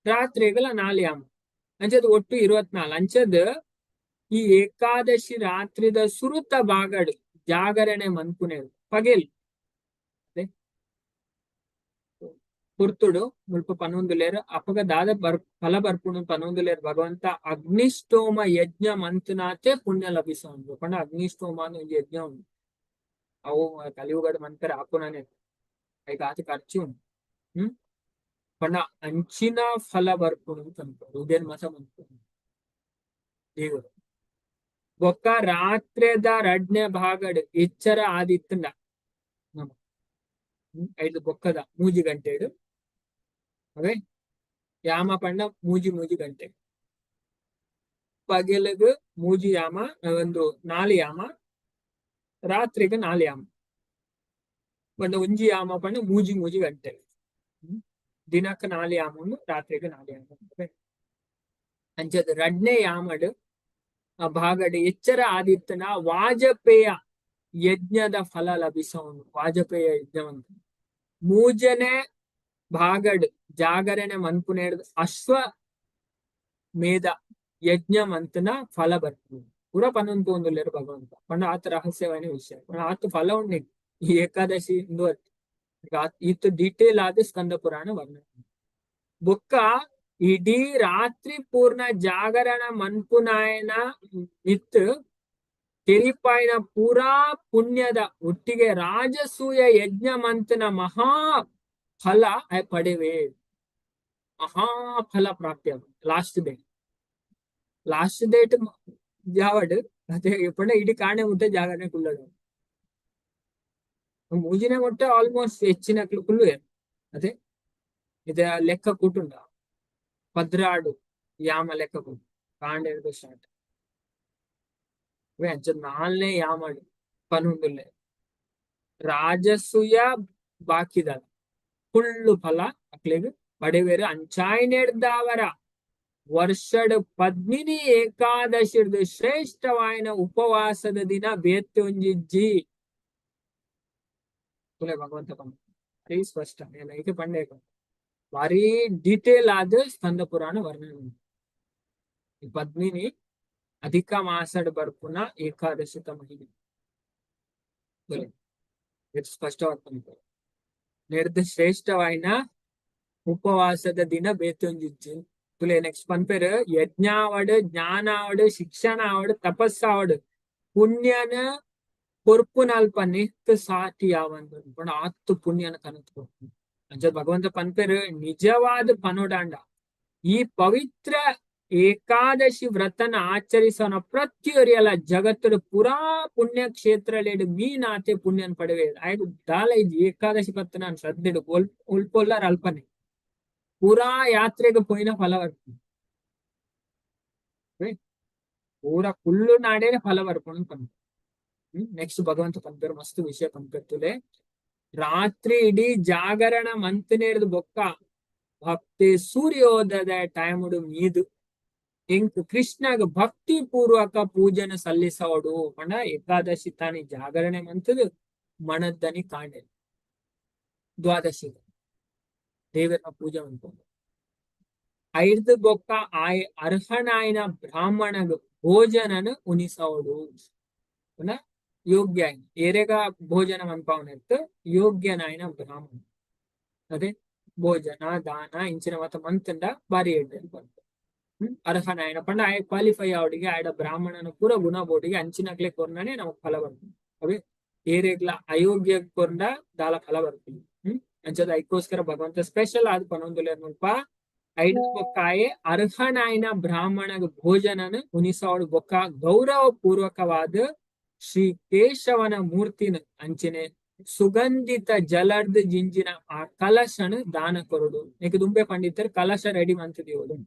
[SPEAKER 1] ರಾತ್ರಿಗಳ ನಾಲ್ ಯಾಮ. ಅಂಚದ್ ಒಟ್ಟು 24. ಅಂಚದ್ ಈ ಏಕಾದಶಿ ರಾತ್ರಿದ ಸುರುತ ಭಾಗಡ್ ಜಾಗರಣೆ ಮನ್ಪುನೆ ಪಗೆಲ್ ಅದೇ ಪೊರ್ತುಡು ಮುಲ್ಪ ಪನೊಂದುಲ್ಲೆರ್. ಅಪಗ ದಾದ ಬರ್ ಫಲ ಬರ್ಪುಂಡು ಪನೊಂದುಲ್ಲೆರ್ ಭಗವಂತ. ಅಗ್ನಿಷ್ಟೋಮ ಯಜ್ಞ ಮಂತನಾತೆ ಪುಣ್ಯ ಲಭಿಸವುಂಡು. ಪಂಡ ಅಗ್ನಿಷ್ಟೋಮ ಅಂದ್ ಒಂಜಿ ಯಜ್ಞ ಉಂಡು. ಅವು ಕಲಿಯುಗಡ್ ಮನ್ಪೆರೆ ಆಪುನನೆ, ಐಕ್ ಆತ್ ಖರ್ಚು ಉಂಡು. ಪಂಡ ಅಂಚಿನ ಫಲ ಬರ್ಪುಂಡು ಪನ್ಪೆರ್. ಉಂದೆನ್ ಮಾತ ಮನ್ಪುಂಡು ದೇವರು. ಬೊಕ್ಕ ರಾತ್ರೆದ ರಡ್ನೆ ಭಾಗಡ್ ಎಚ್ಚರ ಆದಿತ್ತುಂಡ ನಮ ಐದು ಬೊಕ್ಕದ 3 ಗಂಟೆಡ್ ಅವೇ ಯಾಮ ಪಂಡ ಮೂಜಿ ಮೂಜಿ ಗಂಟೆ. ಪಗೆಲಗ್ ಮೂಜಿ ಯಾಮ, ಒಂದು ನಾಲ್ ಯಾಮ, ರಾತ್ರಿಗ್ ನಾಲ್ ಯಾಮ. ಪಂಡ ಒಂಜಿ ಯಾಮ ಪಂಡ ಮೂಜಿ ಮೂಜಿ ಗಂಟೆ. ದಿನಕ್ ನಾಲ್ ಯಾಮ ಉಂಡು, ರಾತ್ರಿಗ್ ನಾಲ್ ಯಾಮ. ಅಂಚದ ರಡ್ನೆ ಯಾಮಡ್ ಆ ಭಾಗಡ್ ಎಚ್ಚರ ಆದಿತ್ತನ ವಾಜಪೇಯ ಯಜ್ಞದ ಫಲ ಲಭಿಸವನು. ವಾಜಪೇಯ ಯಜ್ಞವಂತ ಮೂಜನೆ ಭಾಗಡ್ ಜಾಗರಣೆ ಮನ್ಪುನೇಡ್ದ್ ಅಶ್ವ ಮೇಧ ಯಜ್ಞ ಮಂತನ ಫಲ ಬರ್ಪುಂಡು. ಪೂರ ಪನೊಂದು ಪೋವೊಂದುಲ್ಲೆರ್ ಭಗವಂತ. ಪಂಡ ಆತ್ ರಹಸ್ಯವಾಯಿನ ವಿಷಯ. ಪಂಡ ಆತ್ ಫಲ ಉಂಡು ಈ ಏಕಾದಶಿ ಇಂದು. ಈತ್ ಡೀಟೇಲ್ ಆದ್ ಸ್ಕಂದ ಪುರಾಣ ವರ್ಣನೆ. ಬೊಕ್ಕ ಇಡೀ ರಾತ್ರಿ ಪೂರ್ಣ ಜಾಗರಣ ಮನ್ಪುನಾಯನ ಮಿತ್ ತೆರಿಪಾಯಿನ ಪೂರಾ ಪುಣ್ಯದ ಒಟ್ಟಿಗೆ ರಾಜಸೂಯ ಯಜ್ಞ ಮಂತನ ಮಹಾ ಫಲ ಪಡೆವೆ. ಮಹಾಫಲ ಪ್ರಾಪ್ತಿ. ಲಾಸ್ಟ್ ಡೇ, ಲಾಸ್ಟ್ ಡೇಟ್ ಜಾವಡ್. ಅದೇ ಪಂಡ ಇಡೀ ಕಾಣೆ ಮುಟ್ಟೆ ಜಾಗರಣೆ ಕುಲ್ಲಡು. ಮೂಜಿನೇ ಮುಟ್ಟೆ ಆಲ್ಮೋಸ್ಟ್ ಹೆಚ್ಚಿನಕ್ಲು ಕುಲ್ಲುವೆ. ಅದೇ ಇದ ಲೆಕ್ಕ ಕೂಟುಂಡ 12 ಯಾಮ ಲೆಕ್ಕ ಕೂಟು ಕಾಂಡೆ ಸ್ಟಾರ್ಟ್. ಅಂಚ ನಾಲ್ನೇ ಯಾಮಡು ಪನೊಂದುಲ್ಲೆ ರಾಜಸೂಯ ಬಾಕಿದಲ್ಲ ಫುಲ್ಲು ಫಲ ಅಕ್ಲೆಗ್ ಪಡೆವೇರು. ಅಂಚಾಯಿನೆಡ್ದಾವರ ವರ್ಷಡ್ ಪದ್ಮಿನಿ ಏಕಾದಶಿರ್ದು ಶ್ರೇಷ್ಠವಾಯಿನ ಉಪವಾಸದ ದಿನ ಬೇತೆ ಒಂಜಿಜ್ಜಿ. ತುಲೆ ಭಗವಂತ ಪಂಡ ಭಾರಿ ಸ್ಪಷ್ಟ ಏನ ಪಂಡೆ, ಭಾರಿ ಡೀಟೇಲ್ ಆದ ಸ್ಕಂದ ಪುರಾಣ ವರ್ಣನೆ ಉಂಟು. ಈ ಪದ್ಮಿನಿ ಅಧಿಕ ಮಾಸಡ್ ಬರ್ಪುನ ಏಕಾದಶಿತ ಮಹಿಮೆ ಸ್ಪಷ್ಟವಾದ ನೆಡ್ದು ಶ್ರೇಷ್ಠವಾಯಿನ ಉಪವಾಸದ ದಿನ ಬೇತೊಂಜಿಜ್ಜಿ. ತುಲೆ ನೆಕ್ಸ್ಟ್ ಪನ್ಪೇರು, ಯಜ್ಞಾವಡ್, ಜ್ಞಾನಾವಡ್, ಶಿಕ್ಷಣ ಆವಡ್, ತಪಸ್ಸಾವಡ್, ಪುಣ್ಯನ ಕೊರ್ಪುನಲ್ಪ ನೆಕ್ ಸಾಟಿ ಯಾವಂದು ಪಂಡ ಆತ್ ಪುಣ್ಯನ ಕನತ್ ಕೊರ್ಪು. ಅಂಚ ಭಗವಂತ ಪನ್ಪೇರು, ನಿಜವಾದ ಪನೋಡಾಂಡ ಈ ಪವಿತ್ರ ಏಕಾದಶಿ ವ್ರತನ ಆಚರಿಸೋನ ಪ್ರತಿಯೊರಿಯಲ ಜಗತ್ತುಡು ಪುರಾ ಪುಣ್ಯ ಕ್ಷೇತ್ರಲೇಡು ಮೀನಾತೆ ಪುಣ್ಯನ್ ಪಡೆವೆ. ಆಯ್ತು, ದಾಲ ಇಜ್ಜಿ. ಏಕಾದಶಿ ಪತ್ತನ ಶ್ರದ್ಧೆಡು ಉಲ್ಪೊಲ್ಲಾರ ಅಲ್ಪನೆ ಪೂರಾ ಯಾತ್ರೆಗೆ ಪೋಯಿನ ಫಲ ಬರ್ಪುಂಡು. ಪೂರಾ ಕುಲ್ಲು ನಾಡೇನೆ ಫಲ ಬರ್ಪುಂಡು ಪನ್ಪೆ. ನೆಕ್ಸ್ಟ್ ಭಗವಂತ ಪನ್ಪೇರು, ಮಸ್ತ್ ವಿಷಯ ಪನ್ಪೆರ್ತುಲೆ. ರಾತ್ರಿ ಇಡೀ ಜಾಗರಣ ಮಂತನೇರ್ದು ಬೊಕ್ಕ ಭಕ್ತಿ ಸೂರ್ಯೋದಯದ ಟೈముಡು ಮೀದು ಎಂಕ್ ಕೃಷ್ಣಗ್ ಭಕ್ತಿ ಪೂರ್ವಕ ಪೂಜನ ಸಲ್ಲಿಸೋಡು. ಪಂಡ ಏಕಾದಶಿ ತಾನಿ ಜಾಗರಣೆ ಮಂತದು ಮಣದ್ದನಿ ಕಾಂಡೆ ದ್ವಾದಶಿ ದೇವರ ಪೂಜೆ ಮನ್ಪೊಡು. ಐರ್ದು ಬೊಕ್ಕ ಆಯ್ ಅರ್ಹನಾಯನ ಬ್ರಾಹ್ಮಣಗ್ ಭೋಜನನು ಉನಿಸೋಡು. ಪಂಡ ಯೋಗ್ಯ ಏರೆಗ ಭೋಜನ ಮನ್ಪಾವನೆತ್ತು ಯೋಗ್ಯನಾಯನ ಬ್ರಾಹ್ಮಣ. ಅದೇ ಭೋಜನ ದಾನ ಇಂಚಿನ ಮತ ಮಂತಂಡ ಬಾರಿ ಎಡ್ಡೆ ಪಂತ. ಅರ್ಹನಾಯನ ಪಂಡ ಆಯ್ ಕ್ವಾಲಿಫೈ ಆವಡಿಗೆ, ಆಯಡ ಬ್ರಾಹ್ಮಣನ ಪೂರ ಗುಣ ಬೋಡಿಗೆ ಅಂಚಿನಕ್ಲೆ ಕೊರ್ನನೆ ನಮಕ್ ಫಲ ಬರ್ತದೆ. ಅವೇ ಏರೆಗ್ಲ ಅಯೋಗ್ಯ ಕೊರ್ಂಡ ದಾಲ ಫಲ ಬರ್ತದೆ. ಅಂಚದ ಐಕ್ಕೋಸ್ಕರ ಭಗವಂತ ಸ್ಪೆಷಲ್ ಆದ್ ಪನೊಂದುಲ್ಲೆರ್ ಮುಲ್ಪ. ಐಡ್ ಬೊಕ್ಕಾಯೆ ಅರ್ಹನಾಯನ ಬ್ರಾಹ್ಮಣಗ್ ಭೋಜನನ ಉನಿಸೋಡು. ಬೊಕ್ಕ ಗೌರವ ಪೂರ್ವಕವಾದ ಶ್ರೀ ಕೇಶವನ ಮೂರ್ತಿನ ಅಂಚನೆ ಸುಗಂಧಿತ ಜಲರ್ದ್ ಜಿಂಜಿನ ಆ ಕಲಶನ ದಾನ ಕೊರಡು. ನೆಕ್ ದುಂಬೆ ಪಂಡಿತರು ಕಲಶ ರೆಡಿ ಮಂತದಿಯೋಡು,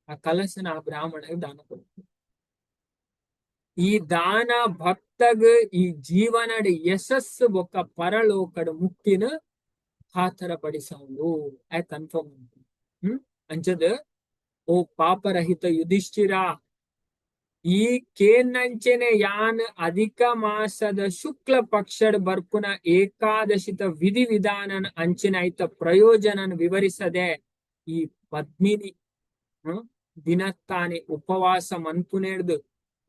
[SPEAKER 1] ಆ ಕಲಶನ ಆ ಬ್ರಾಹ್ಮಣಗೆ ದಾನ ಕೊರಡು. ಈ ದಾನ ಭಕ್ತಗ್ ಈ ಜೀವನಡ್ ಯಶಸ್ಸು ಬೊಕ್ಕ ಪರಲೋಕಡ್ ಮುಕ್ತಿನ ಖಾತರ ಪಡಿಸೌಂಡು I confirm. ಅಂಚದ ಓ ಪಾಪರಹಿತ ಯುಧಿಷ್ಠಿರ, ಈ ಕೇನಂಚನೆ ಯಾನ್ ಅಧಿಕ ಮಾಸದ ಶುಕ್ಲ ಪಕ್ಷಡ್ ಬರ್ಪುನ ಏಕಾದಶಿತ ವಿಧಿ ವಿಧಾನನ ಅಂಚಿನ ಐತ ಪ್ರಯೋಜನನ ವಿವರಿಸದೆ ಈ ಪದ್ಮಿನಿ ದಿನತ್ತಾನೆ ಉಪವಾಸ ಮನ್ಪುನೇರ್ದು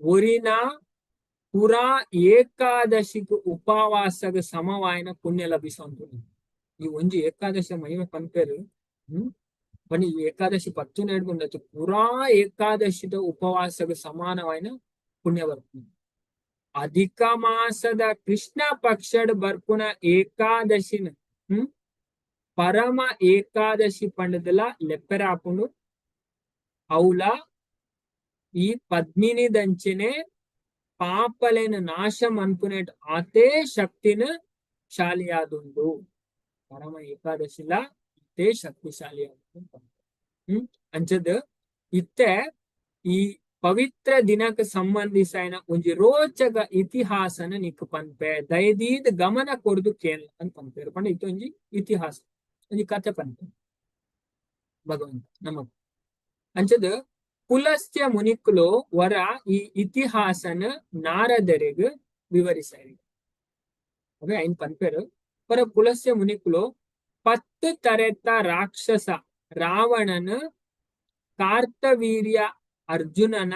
[SPEAKER 1] ಒರಿನ ಪುರಾ ಏಕಾದಶಿಗ್ ಉಪವಾಸಗ ಸಮವಾಯನ ಪುಣ್ಯ ಲಭಿಸಂತು. ಈ ಒಂಜಿ ಏಕಾದಶಿ ಮಹಿಮೆ ಪನ್ಪೇರು. ಪಂಡ ಈ ಏಕಾದಶಿ ಪತ್ತು ನೇಡ್ಗುಂಡತ್ತು ಪುರಾ ಏಕಾದಶಿದ ಉಪವಾಸಗ ಸಮಾನವಾಯಿನ ಪುಣ್ಯ ಬರ್ಪುಂಡು. ಅಧಿಕ ಮಾಸದ ಕೃಷ್ಣ ಪಕ್ಷಡ್ ಬರ್ಪುನ ಏಕಾದಶಿನ ಪರಮ ಏಕಾದಶಿ ಪಂಡದಲ ಲೆಪ್ಪೆರ ಆಪುಂಡು. అవుల ಈ ಪದ್ಮಿನಿ ದಂಚನೆ ಪಾಪಲೆನ ನಾಶ ಮನ್ಪುನೆಟ್ ಆತೇ ಶಕ್ತಿನ ಶಾಲಿಯಾದುಂಡು. ಪರಮ ಏಕಾದಶಿಲ ಇತ್ತೇ ಶಕ್ತಿಶಾಲಿಯಾದುಂಡು. ಅಂಚದ ಇತ್ತೆ ಈ ಪವಿತ್ರ ದಿನಕ್ಕೆ ಸಂಬಂಧಿಸೈನ ಒಂಜಿ ರೋಚಕ ಇತಿಹಾಸನ ನಿಕ್ ಪನ್ಪೆ, ದಯದೀದ್ ಗಮನ ಕೊರ್ದು ಕೇನ್ ಅಂತ ಪನ್ಪೇರು. ಪಂಡ ಇತ್ತೊಂಜಿ ಇತಿಹಾಸ, ಒಂಜಿ ಕತೆ ಪನ್ಪೆ ಭಗವಂತ ನಮಗ್. ಅಂಚದ ಪುಲಸ್ತ್ಯ ಮುನಿಕ್ಲು ವರ ಈ ಇತಿಹಾಸನ ನಾರದರೆಗ್ ವಿವರಿಸಾಯೆರ್. ಅವೆ ಐನ್ ಪನ್ಪೇರು, ಪರ ಪುಲಸ್ತ್ಯ ಮುನಿಕ್ಲು 10 ತರೆತ ರಾಕ್ಷಸ ರಾವಣನ ಕಾರ್ತವೀರ್ಯ ಅರ್ಜುನನ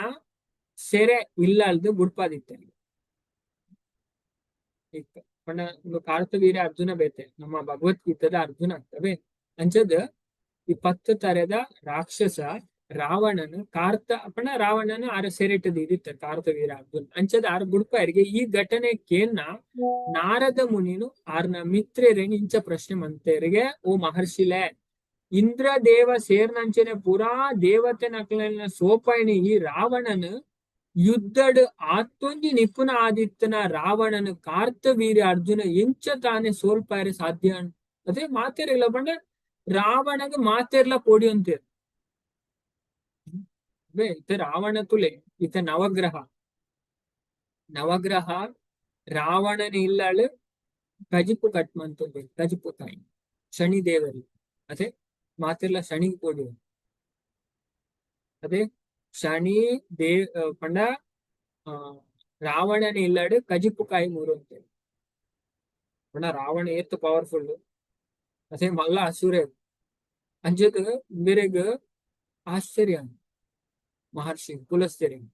[SPEAKER 1] ಸೆರೆ ಇಲ್ಲಲ್ದು ಬುಡ್ಪಾದಿತ್ತೆ. ಪಂಡ ಕಾರ್ತವೀರ್ಯ ಅರ್ಜುನ ಬೇತೆ, ನಮ್ಮ ಭಗವದ್ಗೀತೆದ ಅರ್ಜುನ ಆಗ್ತವೆ. ಅಂಚದ ಈ 10 ತರೆದ ರಾಕ್ಷಸ ರಾವಣನು ಕಾರ್ತ ಪಂಡ ರಾವಣನ ಆರ ಸೆರೆಟದ ಇದಿತ್ತ ಕಾರ್ತವೀರ ಅರ್ಜುನ್. ಅಂಚದ ಆರ್ ಬುಡ್ಪಾಯರಿಗೆ. ಈ ಘಟನೆ ಕೇನ್ನ ನಾರದ ಮುನಿನು ಆರ್ನ ಮಿತ್ರೇರೇನು ಇಂಚ ಪ್ರಶ್ನೆ ಮಂತೇರಿಗೆ, ಓ ಮಹರ್ಷಿಲೆ, ಇಂದ್ರ ದೇವ ಸೇರ್ನಂಚನೆ ಪೂರಾ ದೇವತೆ ನಕ್ಲೆನ ಸೋಪಾಯಿನಿ ಈ ರಾವಣನು ಯುದ್ಧಡ್ ಆತ್ತೊಂಜಿ ನಿಪುಣ ಆದಿತ್ತನ ರಾವಣನ ಕಾರ್ತವೀರ್ಯ ಅರ್ಜುನ ಎಂಚ ತಾನೆ ಸೋಲ್ಪಾಯರೆ ಸಾಧ್ಯ? ಅದೇ ಮಾತೆರೆಗ್ಲ ಪಂಡ ರಾವಣಗ್ ಮಾತೆರ್ಲ ಪೋಡಿಯೊಂತೇರ್. ಇತ್ತೆ ರಾವಣ ತುಲೆ, ಇತ್ತೆ ನವಗ್ರಹ ನವಗ್ರಹ ರಾವಣನ ಇಲ್ಲಳು ಕಜಿಪು ಕಟ್ ಮಂತೊಂದು ಕಜಿಪು ತಾಯಿ ಶನಿ ದೇವರಿ. ಅದೇ ಮಾತೆರ್ಲ ಶನಿ ಪೋಡಿ. ಅದೇ ಶನಿ ದೇವ್ ಪಂಡ ರಾವಣನ ಇಲ್ಲಡು ಕಜಿಪು ಕಾಯಿ ಮೂರೊಂತೆ ಪಂಡ ರಾವಣ ಏತ್ ಪವರ್ಫುಲ್. ಅದೇ ಮಲ್ಲ ಅಸುರೆ. ಅಂಚದ ಮೇರೆಗ್ ಆಶ್ಚರ್ಯ ಮಹರ್ಷಿ ಪುಲಸ್ತ್ಯರಿಗೆ.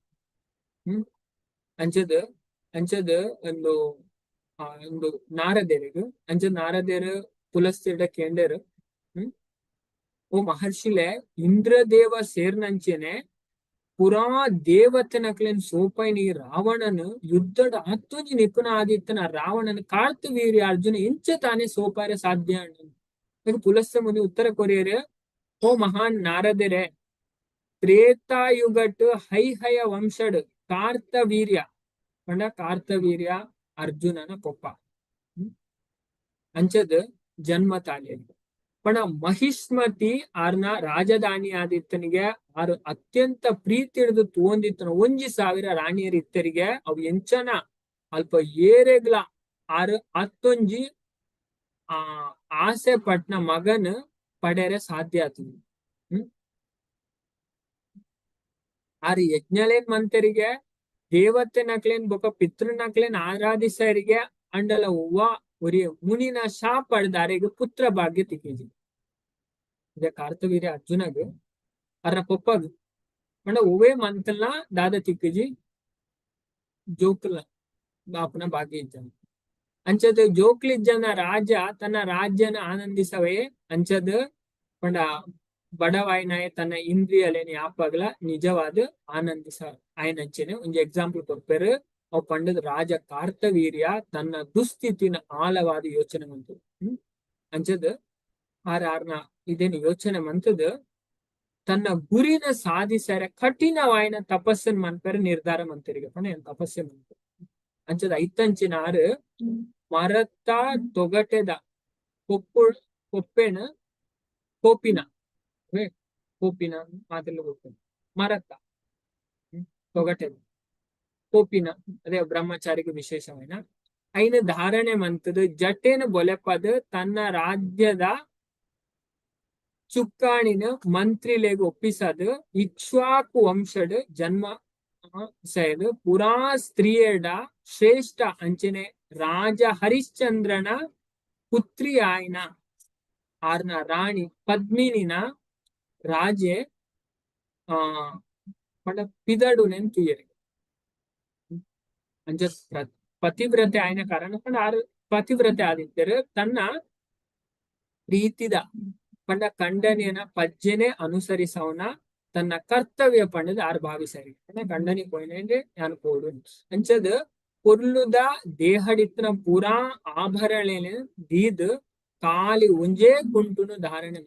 [SPEAKER 1] ಅಂಚದ ಅಂಚದ ಒಂದು ಒಂದು ನಾರದೇರಿಗೆ ಅಂಚ ನಾರದೇರು ಪುಲಸ್ತ್ಯಡ ಕೇಂಡೇರು, ಓ ಮಹರ್ಷಿಲೆ, ಇಂದ್ರದೇವ ಸೇರ್ನಂಚೆನೆ ಪುರಾ ದೇವತೆನಕ್ಲೆನ್ ಸೋಪೈನಿ ರಾವಣನು ಯುದ್ಧದ ಅತ್ತೊಂಜಿ ನಿಪುಣ ಆದಿತ್ತನ ರಾವಣನ ಕಾರ್ತವೀರ್ಯ ಅರ್ಜುನ ಇಂಚ ತಾನೇ ಸೋಪಾರೆ ಸಾಧ್ಯ? ಪುಲಸ್ತ್ಯ ಮುನಿ ಉತ್ತರ ಕೊರಿಯರ್, ಓ ಮಹಾನ್ ನಾರದೆರೆ, ತ್ರೇತಾಯುಗಟ್ ಹೈಹಯ ವಂಶಡ್ ಕಾರ್ತವೀರ್ಯ ಪಂಡ ಕಾರ್ತವೀರ್ಯ ಅರ್ಜುನನ ಪೊಪ್ಪ ಅಂಚದ ಜನ್ಮ ತಾಳಿ ಪಣ ಮಹಿಷ್ಮತಿ ಆರ್ನ ರಾಜಧಾನಿ ಆದಿತ್ತನಿಗೆ ಆರು ಅತ್ಯಂತ ಪ್ರೀತಿ ಹಿಡಿದು ತೋಂದಿತ್ತನ 1000 ರಾಣಿಯರ್ ಇತ್ತರಿಗೆ. ಅವು ಎಂಚನ ಅಲ್ಪ ಏರೆಗ್ಲ ಆರು ಅತ್ತೊಂಜಿ ಆ ಆಸೆ ಪಟ್ನ ಮಗನ್ ಪಡೆರೆ ಸಾಧ್ಯ ಆತದ. ಆರು ಯಜ್ಞಲೇನ್ ಮಂತರಿಗೆ, ದೇವತೆನಕ್ಲೇನ್ ಬೊಕ ಪಿತೃನಕ್ಲೇನ್ ಆರಾಧಿಸರಿಗೆ ಅಂಡಲ ಹೂವ ಒರಿ ಮುನಿನ ಶಾಪ ಅರೆಗ್ ಪುತ್ರ ಭಾಗ್ಯ ತಿಕ್ಕಿಜಿ. ಇದೆ ಕಾರ್ತವೀರ್ಯ ಅರ್ಜುನಗ್ ಅರ್ನ ಪೊಪ್ಪಗ್ ಪಂಡ ಒವ್ವೇ ಮಂತಲ್ನ ದಾದ ತಿಕ್ಕಿಜಿ, ಜೋಕ್ಲ ಬಾಪುನ ಭಾಗ್ಯ ಇಜ್ಜನ. ಅಂಚದ ಜೋಕ್ಲಿಜ್ಜನ ರಾಜ ತನ್ನ ರಾಜ್ಯನ ಆನಂದಿಸವೇ. ಅಂಚದ ಪಂಡ ಬಡವಾಯಿನಾಯ ತನ್ನ ಇಂದ್ರಿಯಲೇನಿ ಯಾಪಗ್ಲ ನಿಜವಾದ ಆನಂದಿಸ ಆಯನಂಚೆನೆ ಒಂಜಿ ಎಕ್ಸಾಂಪಲ್ ಕೊರ್ಪೆರ್. ಅವು ಪಂಡದ ರಾಜ ಕಾರ್ತವೀರ್ಯ ತನ್ನ ದುಸ್ಥಿತಿನ ಆಳವಾದ ಯೋಚನೆ ಮಂತದ. ಅಂಚದ ಆರ್ ಆರ್ನ ಇದೇನು ಯೋಚನೆ ಮಂತದ ತನ್ನ ಗುರಿನ ಸಾಧಿಸರೆ ಕಠಿಣವಾಯಿನ ತಪಸ್ಸನ್ ಮನ್ಪೆರೆ ನಿರ್ಧಾರ ಮಂತರಿಗೆ. ಪಂಡ ಏನ್ ತಪಸ್ಸೆ ಮಂತ ಅಂಚದ ಐತಂಚಿನ ಆರು ಮರತ್ತ ತೊಗಟೆದ ಕೊಪ್ಪು ಕೊಪ್ಪೆನ ಕೋಪಿನ ಕೋಪಿನ ಮಾತೆಲ್ಲ ಗೊತ್ತು. ಮರತ್ತ ತೊಗಟೆದ ಕೋಪಿನ, ಅದೇ ಬ್ರಹ್ಮಚಾರಿಗೆ ವಿಶೇಷವೈನ ಐನ ಧಾರಣೆ ಮಂತದ ಜಟೇನ ಬೊಲೆಪದ ತನ್ನ ರಾಜ್ಯದ ಚುಕ್ಕಾಣಿನ ಮಂತ್ರಿಲೆಗ್ ಒಪ್ಪಿಸದು ಇಕ್ಷ್ವಾಕು ವಂಶಡ್ ಜನ್ಮ ಸೈದು ಪುರಾ ಸ್ತ್ರೀಯಡ ಶ್ರೇಷ್ಠ ಅಂಚನೆ ರಾಜ ಹರಿಶ್ಚಂದ್ರನ ಪುತ್ರಿ ಆಯ್ನ ಆರ್ನ ರಾಣಿ ಪದ್ಮಿನಿನ ರಾಜೆ ಆ ಪಂಡ ಪಿದಡುನೆನ್ ತೂಯೆರ್. ಅಂಚ ಪತಿವ್ರತೆ ಆಯ್ನ ಕಾರಣ ಪಂಡ ಆರ್ ಪತಿವ್ರತೆ ಆದಿತ್ತೆರ್. ತನ್ನ ಪ್ರೀತಿದ ಪಂಡ ಕಂಡನಿಯನ ಪಜ್ಜೆನೆ ಅನುಸರಿಸವನ ತನ್ನ ಕರ್ತವ್ಯ ಪಂಡದ್ ಆರ್ ಭಾವಿಸರಿ. ಕಂಡನಿ ಪೋಯಿನೆ ಯಾನ್ ಪೋಡು. ಅಂಚದ ಪೊರ್ಲುದ ದೇಹಡಿತ್ತಿನ ಪೂರಾ ಆಭರಣಲೆನ್ ದೀದ್ ಖಾಲಿ ಒಂಜೇ ಕುಂಟುನು ಧಾರಣೆ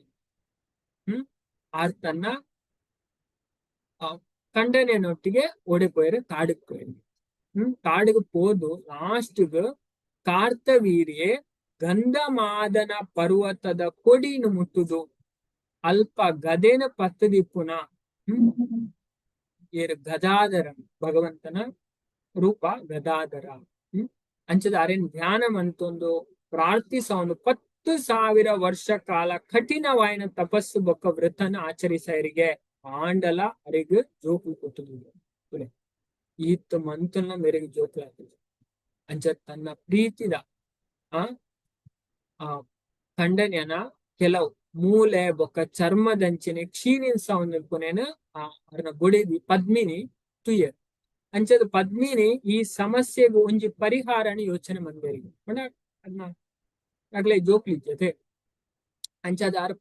[SPEAKER 1] ಆರ್ ತನ್ನ ಕಂಡನಿಯನೊಟ್ಟಿಗೆ ಓಡಿ ಪೋಯೆರ್, ಕಾಡುಗ್ ಪೋಯೆರ್. ಕಾಡುಗ್ ಪೋದು ಲಾಸ್ಟ್ ಕಾರ್ತವೀರ್ಯೆ ಗಂಧಮಾದನ ಪರ್ವತದ ಕೊಡಿನ ಮುಟ್ಟುದು ಅಲ್ಪ ಗದೆನ ಪತ್ತದಿಪ್ಪುನ ಏರ್ ಗದಾಧರ, ಭಗವಂತನ ರೂಪ ಗದಾಧರ. ಅಂಚದ ಅರೆನ್ ಧ್ಯಾನ ಮಂತೊಂದು ಪ್ರಾರ್ಥಿಸವನು 10,000 ವರ್ಷ ಕಾಲ ಕಠಿಣವಾಯಿನ ತಪಸ್ಸು ಬೊಕ್ಕ ವೃತನ ಆಚರಿಸರಿಗೆ ಆಂಡಲ ಅರೆಗ್ ಜೋಕು ಕೊಟ್ಟುದು. ಈತ್ ಮಂತನ ಮೇರೆಗೆ ಜೋಕ್ಲು ಆತುಜಿ. ಅಂಚ ತನ್ನ ಪ್ರೀತಿದ ಆ ಆ ಖಂಡನೆಯನ ಕೆಲವು ಮೂಲೆ ಬೊಕ್ಕ ಚರ್ಮದಂಚಿನೆ ಕ್ಷೀಣಿಸವನ್ಪುನೇನ ಆ ಅರ್ನ ಬೊಡೆದಿ ಪದ್ಮಿನಿ ತುಯ್ಯರ್. ಅಂಚದ ಪದ್ಮಿನಿ ಈ ಸಮಸ್ಯೆಗ್ ಒಂಜಿ ಪರಿಹಾರನ ಯೋಚನೆ ಮಂದೆರಿಗೆ. ಪಂಡ ಅದ್ನ ಅಗ್ಲೆ ಜೋಕ್ಲಿಜ್ಜತೆ. ಅಂಚಾದ್ ಆರ್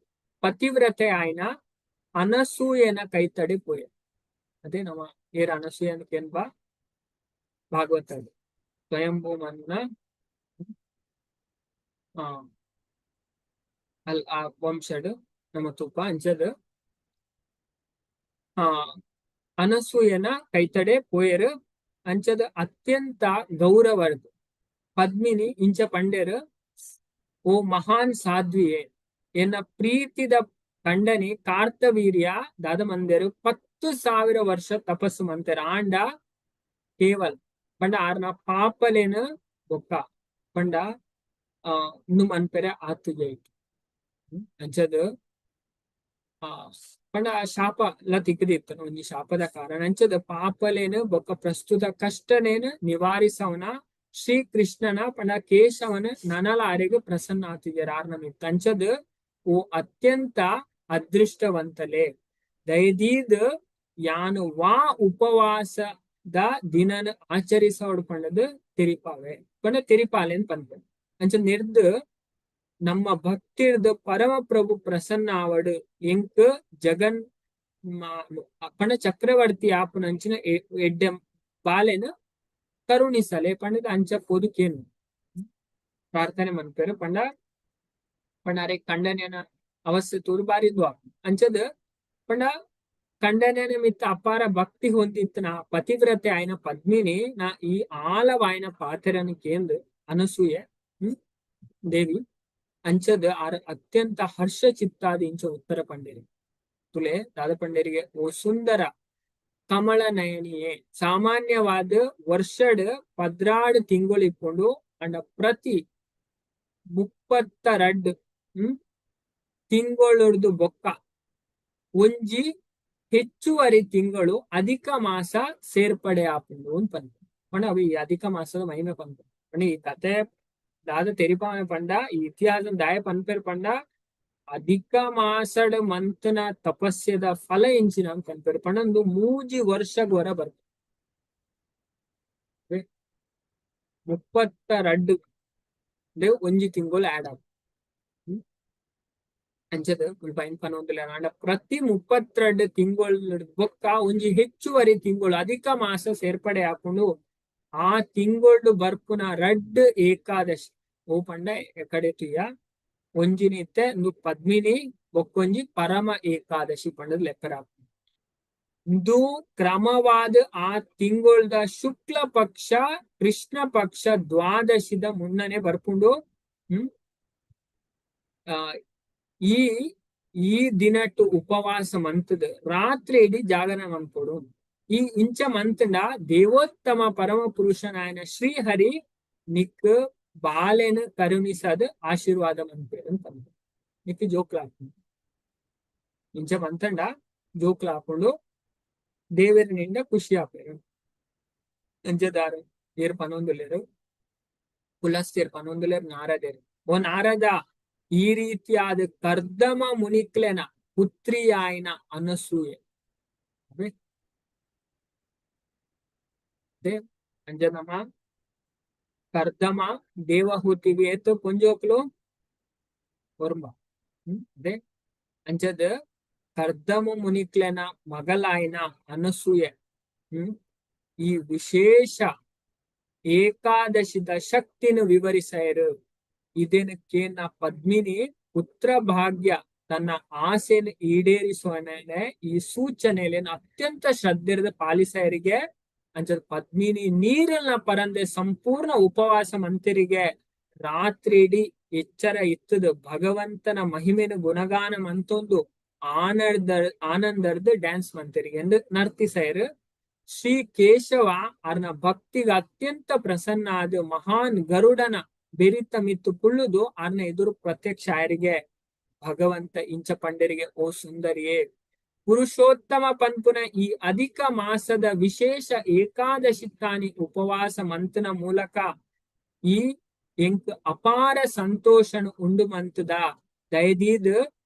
[SPEAKER 1] ಪತಿವ್ರತೆ ಆಯ್ನ ಅನಸೂಯನ ಕೈತಡೆ ಪೋಯೆರ್. ಅದೇ ನಮ್ಮ ಏರ್ ಅನಸೂಯನ ಕೆನ್ಬ ಭಾಗವತ ಸ್ವಯಂಭೂ ಮನ್ನ ಅಲ್ ಆ ವಂಶಡ್ ನಮ್ಮ ತುಪ್ಪ. ಅಂಚದ ಆ ಅನಸೂಯನ ಕೈತಡೆ ಪೋಯೆರ್. ಅಂಚದ ಅತ್ಯಂತ ಗೌರವರ್ದು ಪದ್ಮಿನಿ ಇಂಚ ಪಂಡೆರ್, ಓ ಮಹಾನ್ ಸಾಧ್ವಿಯೇ, ಎನ್ನ ಪ್ರೀತಿದ ಕಂಡನಿ ಕಾರ್ತವೀರ್ಯ ದಾದ ಮಂದೆರು 10,000 ವರ್ಷ ತಪಸ್ಸು ಮಂತೆರ್. ಆಂಡ ಕೇವಲ್ ಪಂಡ ಆರ್ನ ಪಾಪಲೇನ ಬೊಕ್ಕ ಪಂಡ ಇಂದು ಮನ್ಪೆರೆ ಆತುಜೈಟ್. ಅಂಚದ ಆ ಪಂಡ ಆ ಶಾಪ ಲ ತಿಕ್ಕದಿತ್ತು ಒಂಜಿ ಶಾಪದ ಕಾರಣ. ಅಂಚದ ಪಾಪಲೇನು ಬೊಕ್ಕ ಪ್ರಸ್ತುತ ಕಷ್ಟನೇನು ನಿವಾರಿಸವನ ಶ್ರೀ ಕೃಷ್ಣನ ಪಂಡ ಕೇಶವನ ನನಲ ಆರೆಗ್ ಪ್ರಸನ್ನ ಆತಿಜೆರ್ ಆರ್ನ ಮಿತ್ತ್. ಅಂಚದ ಓ ಅತ್ಯಂತ ಅದೃಷ್ಟವಂತಲೆ, ದಯದೀದ್ ಯಾನು ವಾ ಉಪವಾಸದ ದಿನನ ಆಚರಿಸೋಡು ಪಂಡದು ತೆರಿಪಾವೆ ಪಂಡ ತೆರಿಪಾಲೆ ಅಂತ ಪನ್ಪೆ. ಅಂಚ ನಿರ್ದು ನಮ್ಮ ಭಕ್ತಿರ್ದು ಪರಮ ಪ್ರಭು ಪ್ರಸನ್ನ ಆವಡು ಎಂಕ್ ಜಗನ್ ಪಂಡ ಚಕ್ರವರ್ತಿ ಆಪುನಂಚಿನ ಎಡ್ಡೆ ಬಾಲೆನ ಕರುಣಿಸಲೆ ಪಂಡದ ಅಂಚ ಪೋದು ಕೇನು ಪ್ರಾರ್ಥನೆ ಮನ್ಪೆರ್. ಪಂಡ ಪಂಡ ಅರೆ ಕಂಡನೆಯನ ಅವಸ್ಥೆ ತೂದು ಬಾರಿ ದ್ವಾ. ಅಂಚದ ಪಂಡ ಕಂಡನೆಯ ಮಿತ್ತ ಅಪಾರ ಭಕ್ತಿ ಹೊಂದಿತ್ತನ ಪತಿವ್ರತೆ ಆಯ್ನ ಪದ್ಮಿನಿ ನಾ ಈ ಆಳವಾಯ್ನ ಪಾತೆರನು ಕೇಂದ್ ಅನಸೂಯೆ ದೇವಿ ಅಂಚದ ಆರ್ ಅತ್ಯಂತ ಹರ್ಷ ಚಿತ್ತಾದಿ ಇಂಚ ಉತ್ತರ ಪಂಡಿರಿ. ತುಲೆ ದಾದ ಪಂಡೇರಿಗೆ, ಓ ಸುಂದರ ಕಮಲ ನಯನಿಯೇ, ಸಾಮಾನ್ಯವಾದ ವರ್ಷಡ್ 12 ತಿಂಗಳು ಇಕ್ಕೊಂಡು ಅಂಡ ಪ್ರತಿ 32 ತಿಂಗಳೊಡ್ದು ಬೊಕ್ಕ ಒಂಜಿ ಹೆಚ್ಚುವರಿ ತಿಂಗಳು ಅಧಿಕ ಮಾಸ ಸೇರ್ಪಡೆ ಆಪುಂಡು ಅಂತ ಪನ್ಪೆ. ಪಂಡ ಅವು ಈ ಅಧಿಕ ಮಾಸದ ಮಹಿಮೆ ಪನ್ಪೆ. ಪಂಡ ಈ ಕತೆ ದಾದ ತೆರಿಪಾವನೆ ಪಂಡ ಈ ಇತಿಹಾಸ ದಾಯ ಪನ್ಪೆರ್ ಪಂಡ ಅಧಿಕ ಮಾಸಡ್ ಮಂತನ ತಪಸ್ಯದ ಫಲ ಎಂಚಿನ ಅಂತ ಪನ್ಪೆರ್. ಪಂಡ ಒಂದು 3 ವರ್ಷಗ್ ವರ ಬರ್ತದೆ. 32 ಒಂಜಿ ತಿಂಗಳು ಆಡ್ ಆಗ ಅಂಚದ ಮುಲ್ಪ ಐನ್ ಪನೊಂದುಲ್ಲ. ಆಂಡ ಪ್ರತಿ 32 ತಿಂಗಳು ಬೊಕ್ಕ ಒಂಜಿ ಹೆಚ್ಚುವರಿ ತಿಂಗಳು ಅಧಿಕ ಮಾಸ ಸೇರ್ಪಡೆ ಆಪುಂಡು. ಆ ತಿಂಗಳು ಬರ್ಪುನ ರಡ್ಡ್ ಏಕಾದಶಿ ಓ ಪಂಡ ಕಡೆ ತುಯ್ಯ ಒಂಜಿನಿತ್ತೆ ಇಂದು ಪದ್ಮಿನಿ ಬೊಕ್ಕೊಂಜಿ ಪರಮ ಏಕಾದಶಿ ಪಂಡದ್ ಲೆಕ್ಕರ. ಇಂದು ಕ್ರಮವಾದ ಆ ತಿಂಗೊಳ್ದ ಶುಕ್ಲ ಪಕ್ಷ ಕೃಷ್ಣ ಪಕ್ಷ ದ್ವಾದಶಿದ ಮುನ್ನನೆ ಬರ್ಪುಂಡು. ಈ ಈ ದಿನಟ್ಟು ಉಪವಾಸ ಮಂತದ ರಾತ್ರಿ ಇಡೀ ಜಾಗರಣೆ ಮನ್ಪೊಡು. ಈ ಇಂಚ ಮಂತಂಡ ದೇವೋತ್ತಮ ಪರಮ ಪುರುಷನಾಯನ ಶ್ರೀಹರಿ ನಿಕ್ ಬಾಲೆನ ಕರುಣಿಸದ ಆಶೀರ್ವಾದ ಮನ್ಪೇರು ಅಂತ ನಿಕ್ ಜೋಕ್ಲಾಪುಂಡು. ಇಂಚ ಮಂತಂಡ ಜೋಕ್ಲಾಪುಂಡು, ದೇವರ ನಿಂಡ ಖುಷಿ ಆಪೇರು. ಅಂಚದಾರು ಏರ್ ಪನೊಂದುಲ್ಲೆರ್ ಪುಲಸ್ತ್ಯೆರ್ ಪನೊಂದುಲ್ಲೆರ್ ನಾರದೆರ್, ಓ ನಾರದ, ಈ ರೀತಿಯಾದ ಕರ್ದಮ ಮುನಿಕ್ಲೆನ ಪುತ್ರಿಯಾಯಿನ ಅನಸೂಯೆ ಅಂಜನಮ ಕರ್ದಮ ದೇವಹೂತಿಗೆ ಏತ್ ಪೊಂಜೋಕ್ಲು ಒರ್ಂಬ ಅದೇ. ಅಂಚದ ಕರ್ದಮ ಮುನಿಕ್ಲೆನ ಮಗಲಾಯಿನ ಅನಸೂಯೆ ಈ ವಿಶೇಷ ಏಕಾದಶಿದ ಶಕ್ತಿನ ವಿವರಿಸಯರು. ಇದೇನ ಕೇನ ಪದ್ಮಿನಿ ಪುತ್ರ ಭಾಗ್ಯ ತನ್ನ ಆಸೆನ ಈಡೇರಿಸುವನೆ ಈ ಸೂಚನೆಯನ್ನು ಅತ್ಯಂತ ಶ್ರದ್ಧೆರದ ಪಾಲಿಸಯರಿಗೆ. ಅಂಚದ ಪದ್ಮಿನಿ ನೀರನ್ನ ಪರಂದೆ ಸಂಪೂರ್ಣ ಉಪವಾಸ ಮಂತಿರಿಗೆ ರಾತ್ರಿ ಇಡೀ ಎಚ್ಚರ ಇತ್ತದ ಭಗವಂತನ ಮಹಿಮೆನ ಗುಣಗಾನ ಮಂತೊಂದು ಆನಂದ ಆನಂದರ್ದ ಡ್ಯಾನ್ಸ್ ಮಂತಿರಿಗೆ ಎಂದು ನರ್ತಿಸೈರ್. ಶ್ರೀ ಕೇಶವ ಅರ್ನ ಭಕ್ತಿಗೆ ಅತ್ಯಂತ ಪ್ರಸನ್ನ ಆದ ಮಹಾನ್ ಗರುಡನ ಬೆರಿತ ಮಿತ್ತು ಕುಳ್ಳುದು ಅರ್ನ ಎದುರು ಪ್ರತ್ಯಕ್ಷ ಆಯರಿಗೆ. ಭಗವಂತ ಇಂಚ ಪಂಡರಿಗೆ, ಓ ಸುಂದರಿಯೇ, ಪುರುಷೋತ್ತಮ ಪನ್ಪುನ ಈ ಅಧಿಕ ಮಾಸದ ವಿಶೇಷ ಏಕಾದಶಿ ತಾನಿ ಉಪವಾಸ ಮಂತನ ಮೂಲಕ ಈ ಎಂಕ್ ಅಪಾರ ಸಂತೋಷನು ಉಂಡು ಮಂತದ. ದಯದೀದ್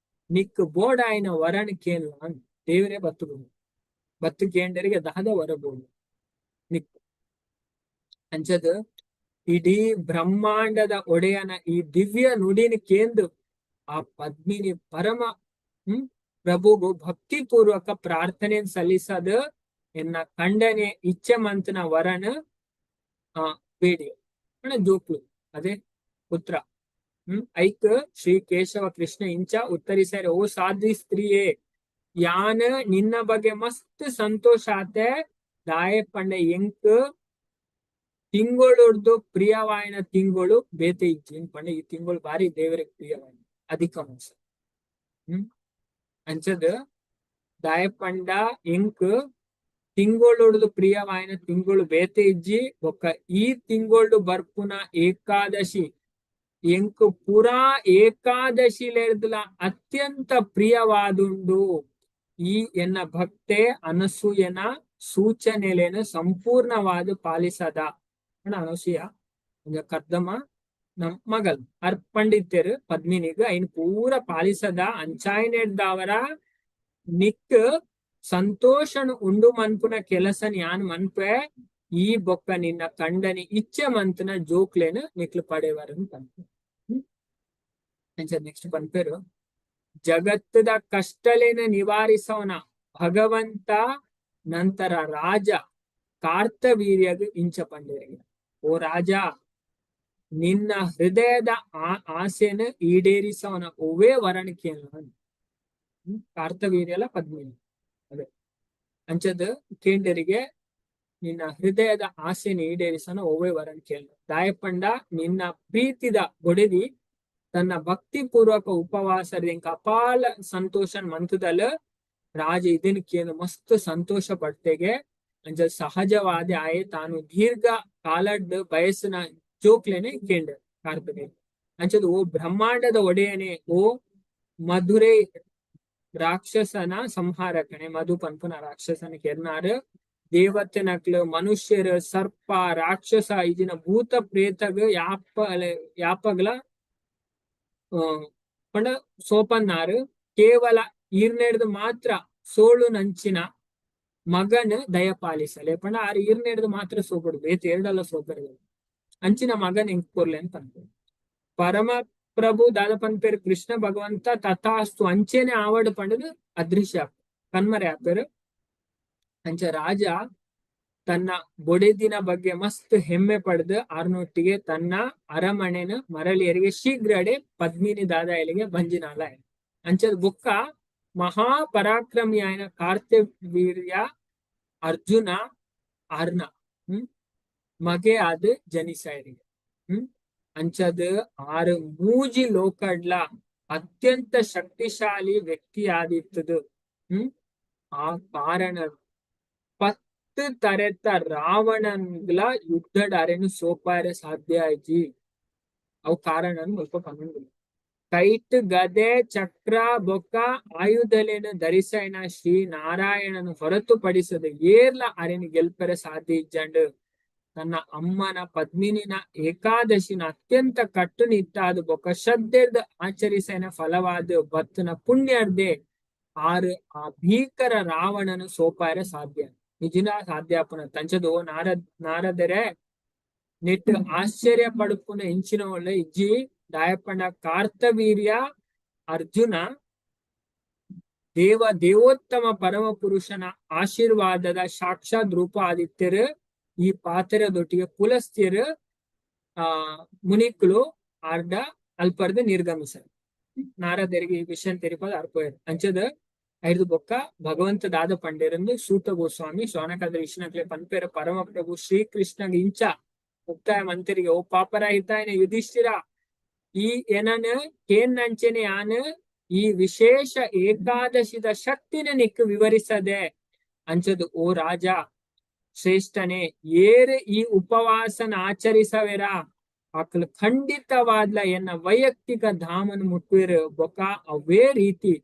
[SPEAKER 1] ನಿಕ್ ಬೋಡಾಯಿನ ವರಣ ಕೇನ್ಲ. ದೇವರೇ ಬತ್ತು ಬತ್ತು ಕೇಂಡರಿಗೆ ದಾದ ವರಬೋದು ನಿಕ್. ಅಂಚದ ಇಡೀ ಬ್ರಹ್ಮಾಂಡದ ಒಡೆಯನ ಈ ದಿವ್ಯ ನುಡಿನ ಕೇಂದು ಆ ಪದ್ಮಿನಿ ಪರಮ ಪ್ರಭುಗು ಭಕ್ತಿಪೂರ್ವಕ ಪ್ರಾರ್ಥನೆ ಸಲ್ಲಿಸದ ಎನ್ನ ಕಂಡನೆ ಇಚ್ಛೆ ಮಂತನ ವರನ ಬೇಡಿ ಜೋಕ್ಲು ಅದೇ ಪುತ್ರ. ಐಕ್ ಶ್ರೀ ಕೇಶವ ಕೃಷ್ಣ ಇಂಚ ಉತ್ತರಿಸರೆ, ಓ ಸಾಧ್ವಿ ಸ್ತ್ರೀಯೇ, ಯಾನ್ ನಿನ್ನ ಬಗ್ಗೆ ಮಸ್ತ್ ಸಂತೋಷ ಆತೆ. ದಾಯೆ ಪಂಡ ಎಂಕ್ ತಿಂಗೊಳುರ್ದು ಪ್ರಿಯವಾಯಿನ ತಿಂಗಳು ಬೇತೆ ಇಜ್ಜಿ ಪಂಡ ಈ ತಿಂಗಳು ಬಾರಿ ದೇವರಿಗೆ ಪ್ರಿಯವಾಯಿನ ಅಧಿಕ ಮಾಸ. ಅಂಚದ ದಾಯೆ ಪಂಡ ಎಂಕ್ ತಿಂಗೊಳುರ್ದು ಪ್ರಿಯವಾಯಿನ ತಿಂಗಳು ಬೇತೆ ಇಜ್ಜಿ. ಬೊಕ್ಕ ಈ ತಿಂಗೊಳ್ಡು ಬರ್ಪುನ ಏಕಾದಶಿ ಎಂಕ್ ಪೂರಾ ಏಕಾದಶಿಲೆರ್ದ್ಲ ಅತ್ಯಂತ ಪ್ರಿಯವಾದುಂಡು. ಈ ಎನ್ನ ಭಕ್ತೆ ಅನಸೂಯನ ಸೂಚನೆಲೆನ್ ಸಂಪೂರ್ಣವಾದ ಪಾಲಿಸದ. ಅನಸೂಯ ಕರ್ದಮ ನಮ್ ಮಗಲ್ ಅರ್ ಪಂಡಿತ್ಯರು ಪದ್ಮಿನಿಗ್ ಐನ್ ಪೂರ ಪಾಲಿಸದ. ಅಂಚಾಯಿನೆಡ್ದಾವರ ನಿಕ್ ಸಂತೋಷನ್ ಉಂಡು ಮನ್ಪುನ ಕೆಲಸನ್ ಯಾನ್ ಮನ್ಪೆ. ಈ ಬೊಕ್ಕ ನಿನ್ನ ಕಂಡನಿ ಇಚ್ಛೆ ಮಂತನ ಜೋಕ್ಲೆನ್ ನಿಕ್ಲು ಪಡೆವರನ್ ಪನ್ಪೆ. ನೆಕ್ಸ್ಟ್ ಪನ್ಪೆರು, ಜಗತ್ತದ ಕಷ್ಟಲೇನ ನಿವಾರಿಸೋನ ಭಗವಂತ ನಂತರ ರಾಜ ಕಾರ್ತವೀರ್ಯಗ್ ಇಂಚ ಪಂಡೆರಿಗೆ, ಓ ರಾಜ, ನಿನ್ನ ಹೃದಯದ ಆ ಆಸೆನ ಈಡೇರಿಸೋನ ಒವ್ವೇ ವರಣಿಕೆಯನ್ನ. ಕಾರ್ತವೀರ್ಯಲ ಪದ್ಮಿನಿ ಅದೇ ಅಂಚದ ಕೇಂಡರಿಗೆ, ನಿನ್ನ ಹೃದಯದ ಆಸೆನ ಈಡೇರಿಸೋನ ಒವ್ವೇ ವರನ್ ಕೇಳ. ದಾಯಪಂಡ ನಿನ್ನ ಪ್ರೀತಿದ ಬೊಡೆದಿ ತನ್ನ ಭಕ್ತಿ ಪೂರ್ವಕ ಉಪವಾಸ ಅಪಾಲ ಸಂತೋಷನ್ ಮಂತದಲ್ಲ. ರಾಜ ಇದನ್ ಕೇಂದ್ರ ಮಸ್ತ್ ಸಂತೋಷ ಪಡ್ತೆಗೆ. ಅಂಚ ಸಹಜವಾದ ಆಯೆ ತಾನು ದೀರ್ಘ ಕಾಲಡ್ ಬಯಸ್ಸಿನ ಜೋಕ್ಲೆನೆ ಕೇಂದ್ರ ಕಾರ್ತದೆ. ಅಂಚದ ಓ ಬ್ರಹ್ಮಾಂಡದ ಒಡೆಯನೆ, ಓ ಮಧುರೈ ರಾಕ್ಷಸನ ಸಂಹಾರಕಣೆ, ಮಧು ಪನ್ಪುನ ರಾಕ್ಷಸನ ಕೆರ್ನಾರು, ದೇವತೆನಕ್ಲು, ಮನುಷ್ಯರು, ಸರ್ಪ, ರಾಕ್ಷಸ ಇಜಿನ ಭೂತ ಪ್ರೇತಗ ಯಾಪ ಯಾಪಗ್ಲ ಪಂಡ ಸೋಪನ್ನಾರು, ಕೇವಲ ಈರ್ನೆಡ್ದು ಮಾತ್ರ ಸೋಳು ನಂಚಿನ ಮಗನ್ ದಯಪಾಲಿಸಲೆ. ಪಂಡ ಆರು ಈರ್ನೆಡ್ದು ಮಾತ್ರ ಸೋಪಡು, ಬೇತೆ ಎರಡಲ್ಲ ಸೋಪರು. ಅಂಚಿನ ಮಗನ್ ಎಂಕ್ ಕೊರ್ಲೆ ಅಂತ ಪರಮ ಪ್ರಭು ದಾದ ಪನ್ಪೇರು ಕೃಷ್ಣ ಭಗವಂತ ತಥಾಸ್ತು, ಅಂಚೆನೆ ಆವಡ್ ಪಂಡದು ಅದೃಶ್ಯ ಕಣ್ಮರೆ ಆಪೇರು. ಅಂಚ ರಾಜ ತನ್ನ ಬೊಡೆದಿನ ಬಗ್ಗೆ ಮಸ್ತ್ ಹೆಮ್ಮೆ ಪಡೆದು ಆರ್ನೊಟ್ಟಿಗೆ ತನ್ನ ಅರಮನೆನ ಮರಳಿಯರಿಗೆ ಶೀಘ್ರಡೆ ಪದ್ಮಿನಿ ದಾದಾಯಲಿಗೆ ಬಂಜಿನಾಲ. ಅಂಚದ ಬುಕ್ಕ ಮಹಾಪರಾಕ್ರಮಿಯಾಯನ ಕಾರ್ತವೀರ್ಯ ಅರ್ಜುನ ಅರ್ಣ ಮಗೆ ಆದ್ ಜನಿಸಾಯರಿಗೆ. ಅಂಚದ ಆರು ಮೂಜಿ ಲೋಕಡ್ಲ ಅತ್ಯಂತ ಶಕ್ತಿಶಾಲಿ ವ್ಯಕ್ತಿ ಆದಿತ್ತದು. ಆ ಕಾರಣ 10 ತರೆತ ರಾವಣನ್ಗ್ಲ ಯುದ್ಧಡ್ ಅರೆನು ಸೋಪಾರೆ ಸಾಧ್ಯ ಆಯ್ಜಿ. ಅವು ಕಾರಣ ಮುಲ್ಪ ಪನ್ನೊಂದು. ಕೈಟ್ ಗದೆ, ಚಕ್ರ ಬೊಕ್ಕ ಆಯುಧಲೇನು ಧರಿಸೈನ ಶ್ರೀ ನಾರಾಯಣನು ಹೊರತುಪಡಿಸದ ಏರ್ಲ ಅರೆನು ಗೆಲ್ಪರೆ ಸಾಧ್ಯ ಇಜ್ಜಂಡು. ತನ್ನ ಅಮ್ಮನ ಪದ್ಮಿನಿನ ಏಕಾದಶಿನ ಅತ್ಯಂತ ಕಟ್ಟುನಿಟ್ಟಾದ ಬೊಕ್ಕ ಶ್ರದ್ಧೆರ್ದ್ ಆಚರಿಸೈನ ಫಲವಾದ ಬತ್ತನ ಪುಣ್ಯರ್ದೆ ಆರು ಆ ಭೀಕರ ರಾವಣನು ಸೋಪಾರೆ ಸಾಧ್ಯ, ನಿಜಿನ ಸಾಧ್ಯಾಪನ ತಂಚದು. ನಾರದರೆ, ನೆಟ್ ಆಶ್ಚರ್ಯ ಪಡುಪುನ ಇಂಚಿನ ಒಳ್ಳೆ ಇಜ್ಜಿ. ದಾಯಪಂಡ ಕಾರ್ತವೀರ್ಯ ಅರ್ಜುನ ದೇವ ದೇವೋತ್ತಮ ಪರಮ ಪುರುಷನ ಆಶೀರ್ವಾದದ ಸಾಕ್ಷಾತ್ ರೂಪ ಆದಿತ್ಯರು. ಈ ಪಾತ್ರದೊಟ್ಟಿಗೆ ಪುಲಸ್ತ್ಯರು ಆ ಮುನಿಕ್ಲು ಆರ್ಡ ಅಲ್ಪರ್ದ ನಿರ್ಗಮಿಸ. ನಾರದರಿಗೆ ಈ ವಿಷಯ ತೆರಿಪದ ಅರ್ಪೋಯರ್. ಅಂಚದ ಐದು ಬೊಕ್ಕ ಭಗವಂತ ದಾದ ಪಂಡೇರಂದು ಸೂತ ಗೋಸ್ವಾಮಿ ಶೌನಕಾದ ವಿಷ್ಣಕ್ಲೆ ಪನ್ಪೇರ. ಪರಮಪ್ರಭು ಶ್ರೀಕೃಷ್ಣಗ ಇಂಚ ಮುಕ್ತಾಯ ಮಂತ್ರಿಗೆ, ಓ ಪಾಪರಹಿತಾಯನ ಯುಧಿಷ್ಠಿರ, ಈ ಏನನ ಕೇನ್ನಂಚನೆ ಆನ ಈ ವಿಶೇಷ ಏಕಾದಶಿದ ಶಕ್ತಿನ ನಿಕ್ ವಿವರಿಸದೆ. ಅಂಚದು ಓ ರಾಜ ಶ್ರೇಷ್ಠನೇ, ಏರ್ ಈ ಉಪವಾಸನ ಆಚರಿಸವೆರ ಅಕ್ಲು ಖಂಡಿತವಾದ್ಲ ಎನ್ನ ವೈಯಕ್ತಿಕ ಧಾಮನ ಮುಟ್ಟುವಿರು. ಬೊಕ ಅವೇ ರೀತಿ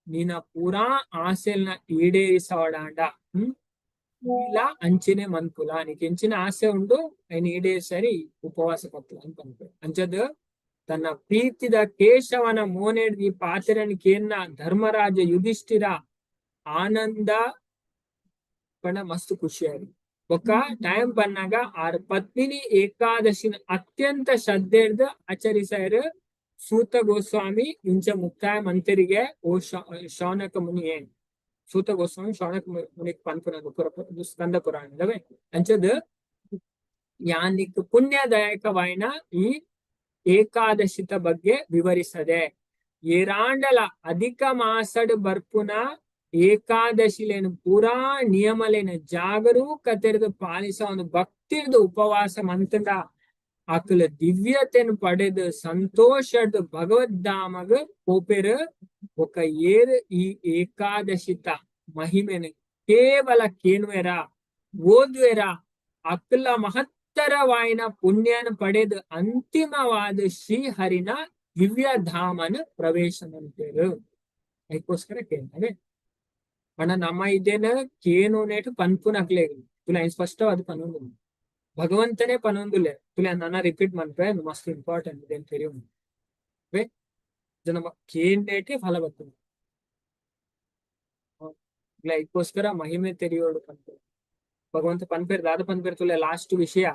[SPEAKER 1] ನಿನ್ನ ಪೂರಾ ಆಸೆಲ್ನ ಈಡೇರಿಸವಡಾಂಡ ಇಲ್ಲ ಅಂಚಿನೆ ಮನ್ಪುಲ. ನೀಕ್ ಎಂಚಿನ ಆಸೆ ಉಂಡು ಐನ್ ಈಡೇರಿಸರಿ ಉಪವಾಸ ಪತ್ತುಲ ಅಂತ ಅಂಚದ್ ತನ್ನ ಪ್ರೀತಿದ ಕೇಶವನ ಮೋನೆಡ್ ಈ ಪಾತ್ರನ ಕೇನ್ನ ಧರ್ಮರಾಜ ಯುಧಿಷ್ಠಿರ ಆನಂದ ಪಣ ಮಸ್ತ್ ಖುಷಿಯಾಗಿ. ಬೊಕ್ಕ ಟೈಮ್ ಬನ್ನಾಗ ಆರ್ ಪತ್ನಿನಿ ಏಕಾದಶಿನ ಅತ್ಯಂತ ಶ್ರದ್ಧೆರ್ದ್ ಆಚರಿಸಾರ. ಸೂತ ಗೋಸ್ವಾಮಿ ಇಂಚ ಮುಕ್ತಾಯ ಮಂತರಿಗೆ, ಓ ಶೌನಕ ಮುನಿಯೇ, ಸೂತ ಗೋಸ್ವಾಮಿ ಶೌನಕ ಮುನಿಕ್ ಪನ್ಪುನ ಸ್ಕಂದ ಪುರಾಣದವೇ. ಅಂಚದ ಯಾನಿಕ್ ಪುಣ್ಯದಾಯಕವಾಯಿನ ಈ ಏಕಾದಶಿತ ಬಗ್ಗೆ ವಿವರಿಸದೆ. ಏರಾಂಡಲ ಅಧಿಕ ಮಾಸಡ್ ಬರ್ಪುನ ಏಕಾದಶಿಲೇನು ಪೂರಾ ನಿಯಮಲೇನು ಜಾಗರೂಕತೆರ್ದು ಪಾಲಿಸ ಒಂದು ಭಕ್ತಿರ್ದು ಉಪವಾಸ ಮಂತಂಡ ಅಕುಲ ದಿವ್ಯತೆನ್ ಪಡೆದು ಸಂತೋಷದ ಭಗವದ್ಧಾಮಗ ಪೋಪೆರ್. ఒక ಏರ್ ಈ ಏಕಾದಶಿತ ಮಹಿಮೆನು ಕೇವಲ ಕೇಣುವೆರ, ಓದುವೆರ, ಅಕುಲ ಮಹತ್ತರವಾಯಿನ ಪುಣ್ಯನ ಪಡೆದು ಅಂತಿಮವಾದ ಶ್ರೀಹರಿನ ದಿವ್ಯಧಾಮನ ಪ್ರವೇಶ ಮಂತೇರು. ಅದಕ್ಕೋಸ್ಕರ ಕೇಳ್ತಾರೆ. ಅಣ್ಣ, ನಮ್ಮ ಇದೇನ ಕೇನು ಪನ್ಪುನಕ್ಲೆ ತುಲ ಸ್ಪಷ್ಟವಾದ ಪನೊಂದು ಭಗವಂತನೇ ಪನೊಂದುಲ್ಲೆ. ತುಲೆ ನನ್ನ ರಿಪೀಟ್ ಮನ್ಪೆ, ಮಸ್ತ್ ಇಂಪಾರ್ಟೆಂಟ್ ಇದೇನ್ ತೆರಿಯು ನಮ್ಮ ಕೇಂದೇಟೆ ಫಲ ಬರ್ತದೆ. ಇದಕ್ಕೋಸ್ಕರ ಮಹಿಮೆ ತೆರಿಯೋಡು ಪನ್ಪೆ ಭಗವಂತ ಪನ್ಪೇರ್ ದಾದ ಪನ್ಪೇರ್ ತುಲೆ ಲಾಸ್ಟ್ ವಿಷಯ.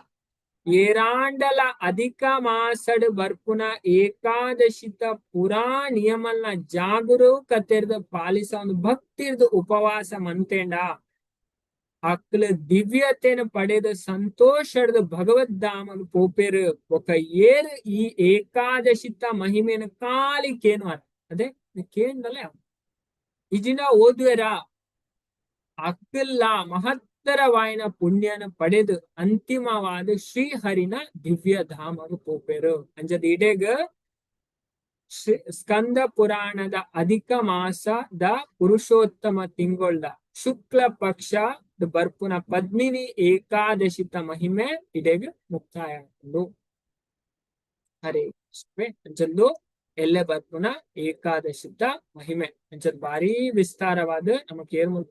[SPEAKER 1] ಏರಾಂಡಲ ಅಧಿಕ ಮಾಸಡ್ ಬರ್ಪುನ ಏಕಾದಶಿತ ಪುರಾ ನಿಯಮಲ್ನ ಜಾಗರೂಕತೆರ್ದ ಪಾಲಿಸ ಒಂದು ಭಕ್ತಿರ್ದು ಉಪವಾಸ ಮಂತೇಂಡ ಅಕ್ಲ ದಿವ್ಯತೆನ ಪಡೆದ ಸಂತೋಷದ ಭಗವದ್ಧಾಮನ್ ಪೋಪೆರ್. ఒక ಏರ್ ಈ ಏಕಾದಶಿತ ಮಹಿಮೆನ ಕಾಲಿ ಕೇನು, ಅದೇ ಕೇಂದಲೆ ಇಜಿನ ಓದುವೆರ, ಅಕ್ಕಲ್ಲ ಮಹತ್ತರವಾಯಿನ ಪುಣ್ಯನ ಪಡೆದು ಅಂತಿಮವಾದ ಶ್ರೀಹರಿನ ದಿವ್ಯ ಧಾಮಗ ಪೋಪೆರು. ಅಂಜದ ಇಡೆಗ ಸ್ಕಂದ ಪುರಾಣದ ಅಧಿಕ ಮಾಸದ ಪುರುಷೋತ್ತಮ ತಿಂಗೊಳ್ದ ಶುಕ್ಲ ಪಕ್ಷ ಬರ್ಪುನ ಪದ್ಮಿನಿ ಏಕಾದಶಿತ ಮಹಿಮೆ ಇಡೆಗ್ ಮುಕ್ತಾಯ ಆಪುಂಡು. ಹರೇ ಅಂಚಂದು ಎಲ್ಲೆ ಬರ್ಪುನ ಏಕಾದಶಿತ ಮಹಿಮೆ ಅಂಚದ ಬಾರಿ ವಿಸ್ತಾರವಾದ ನಮಕ್ ಏರ್ ಮುಲ್ಪ.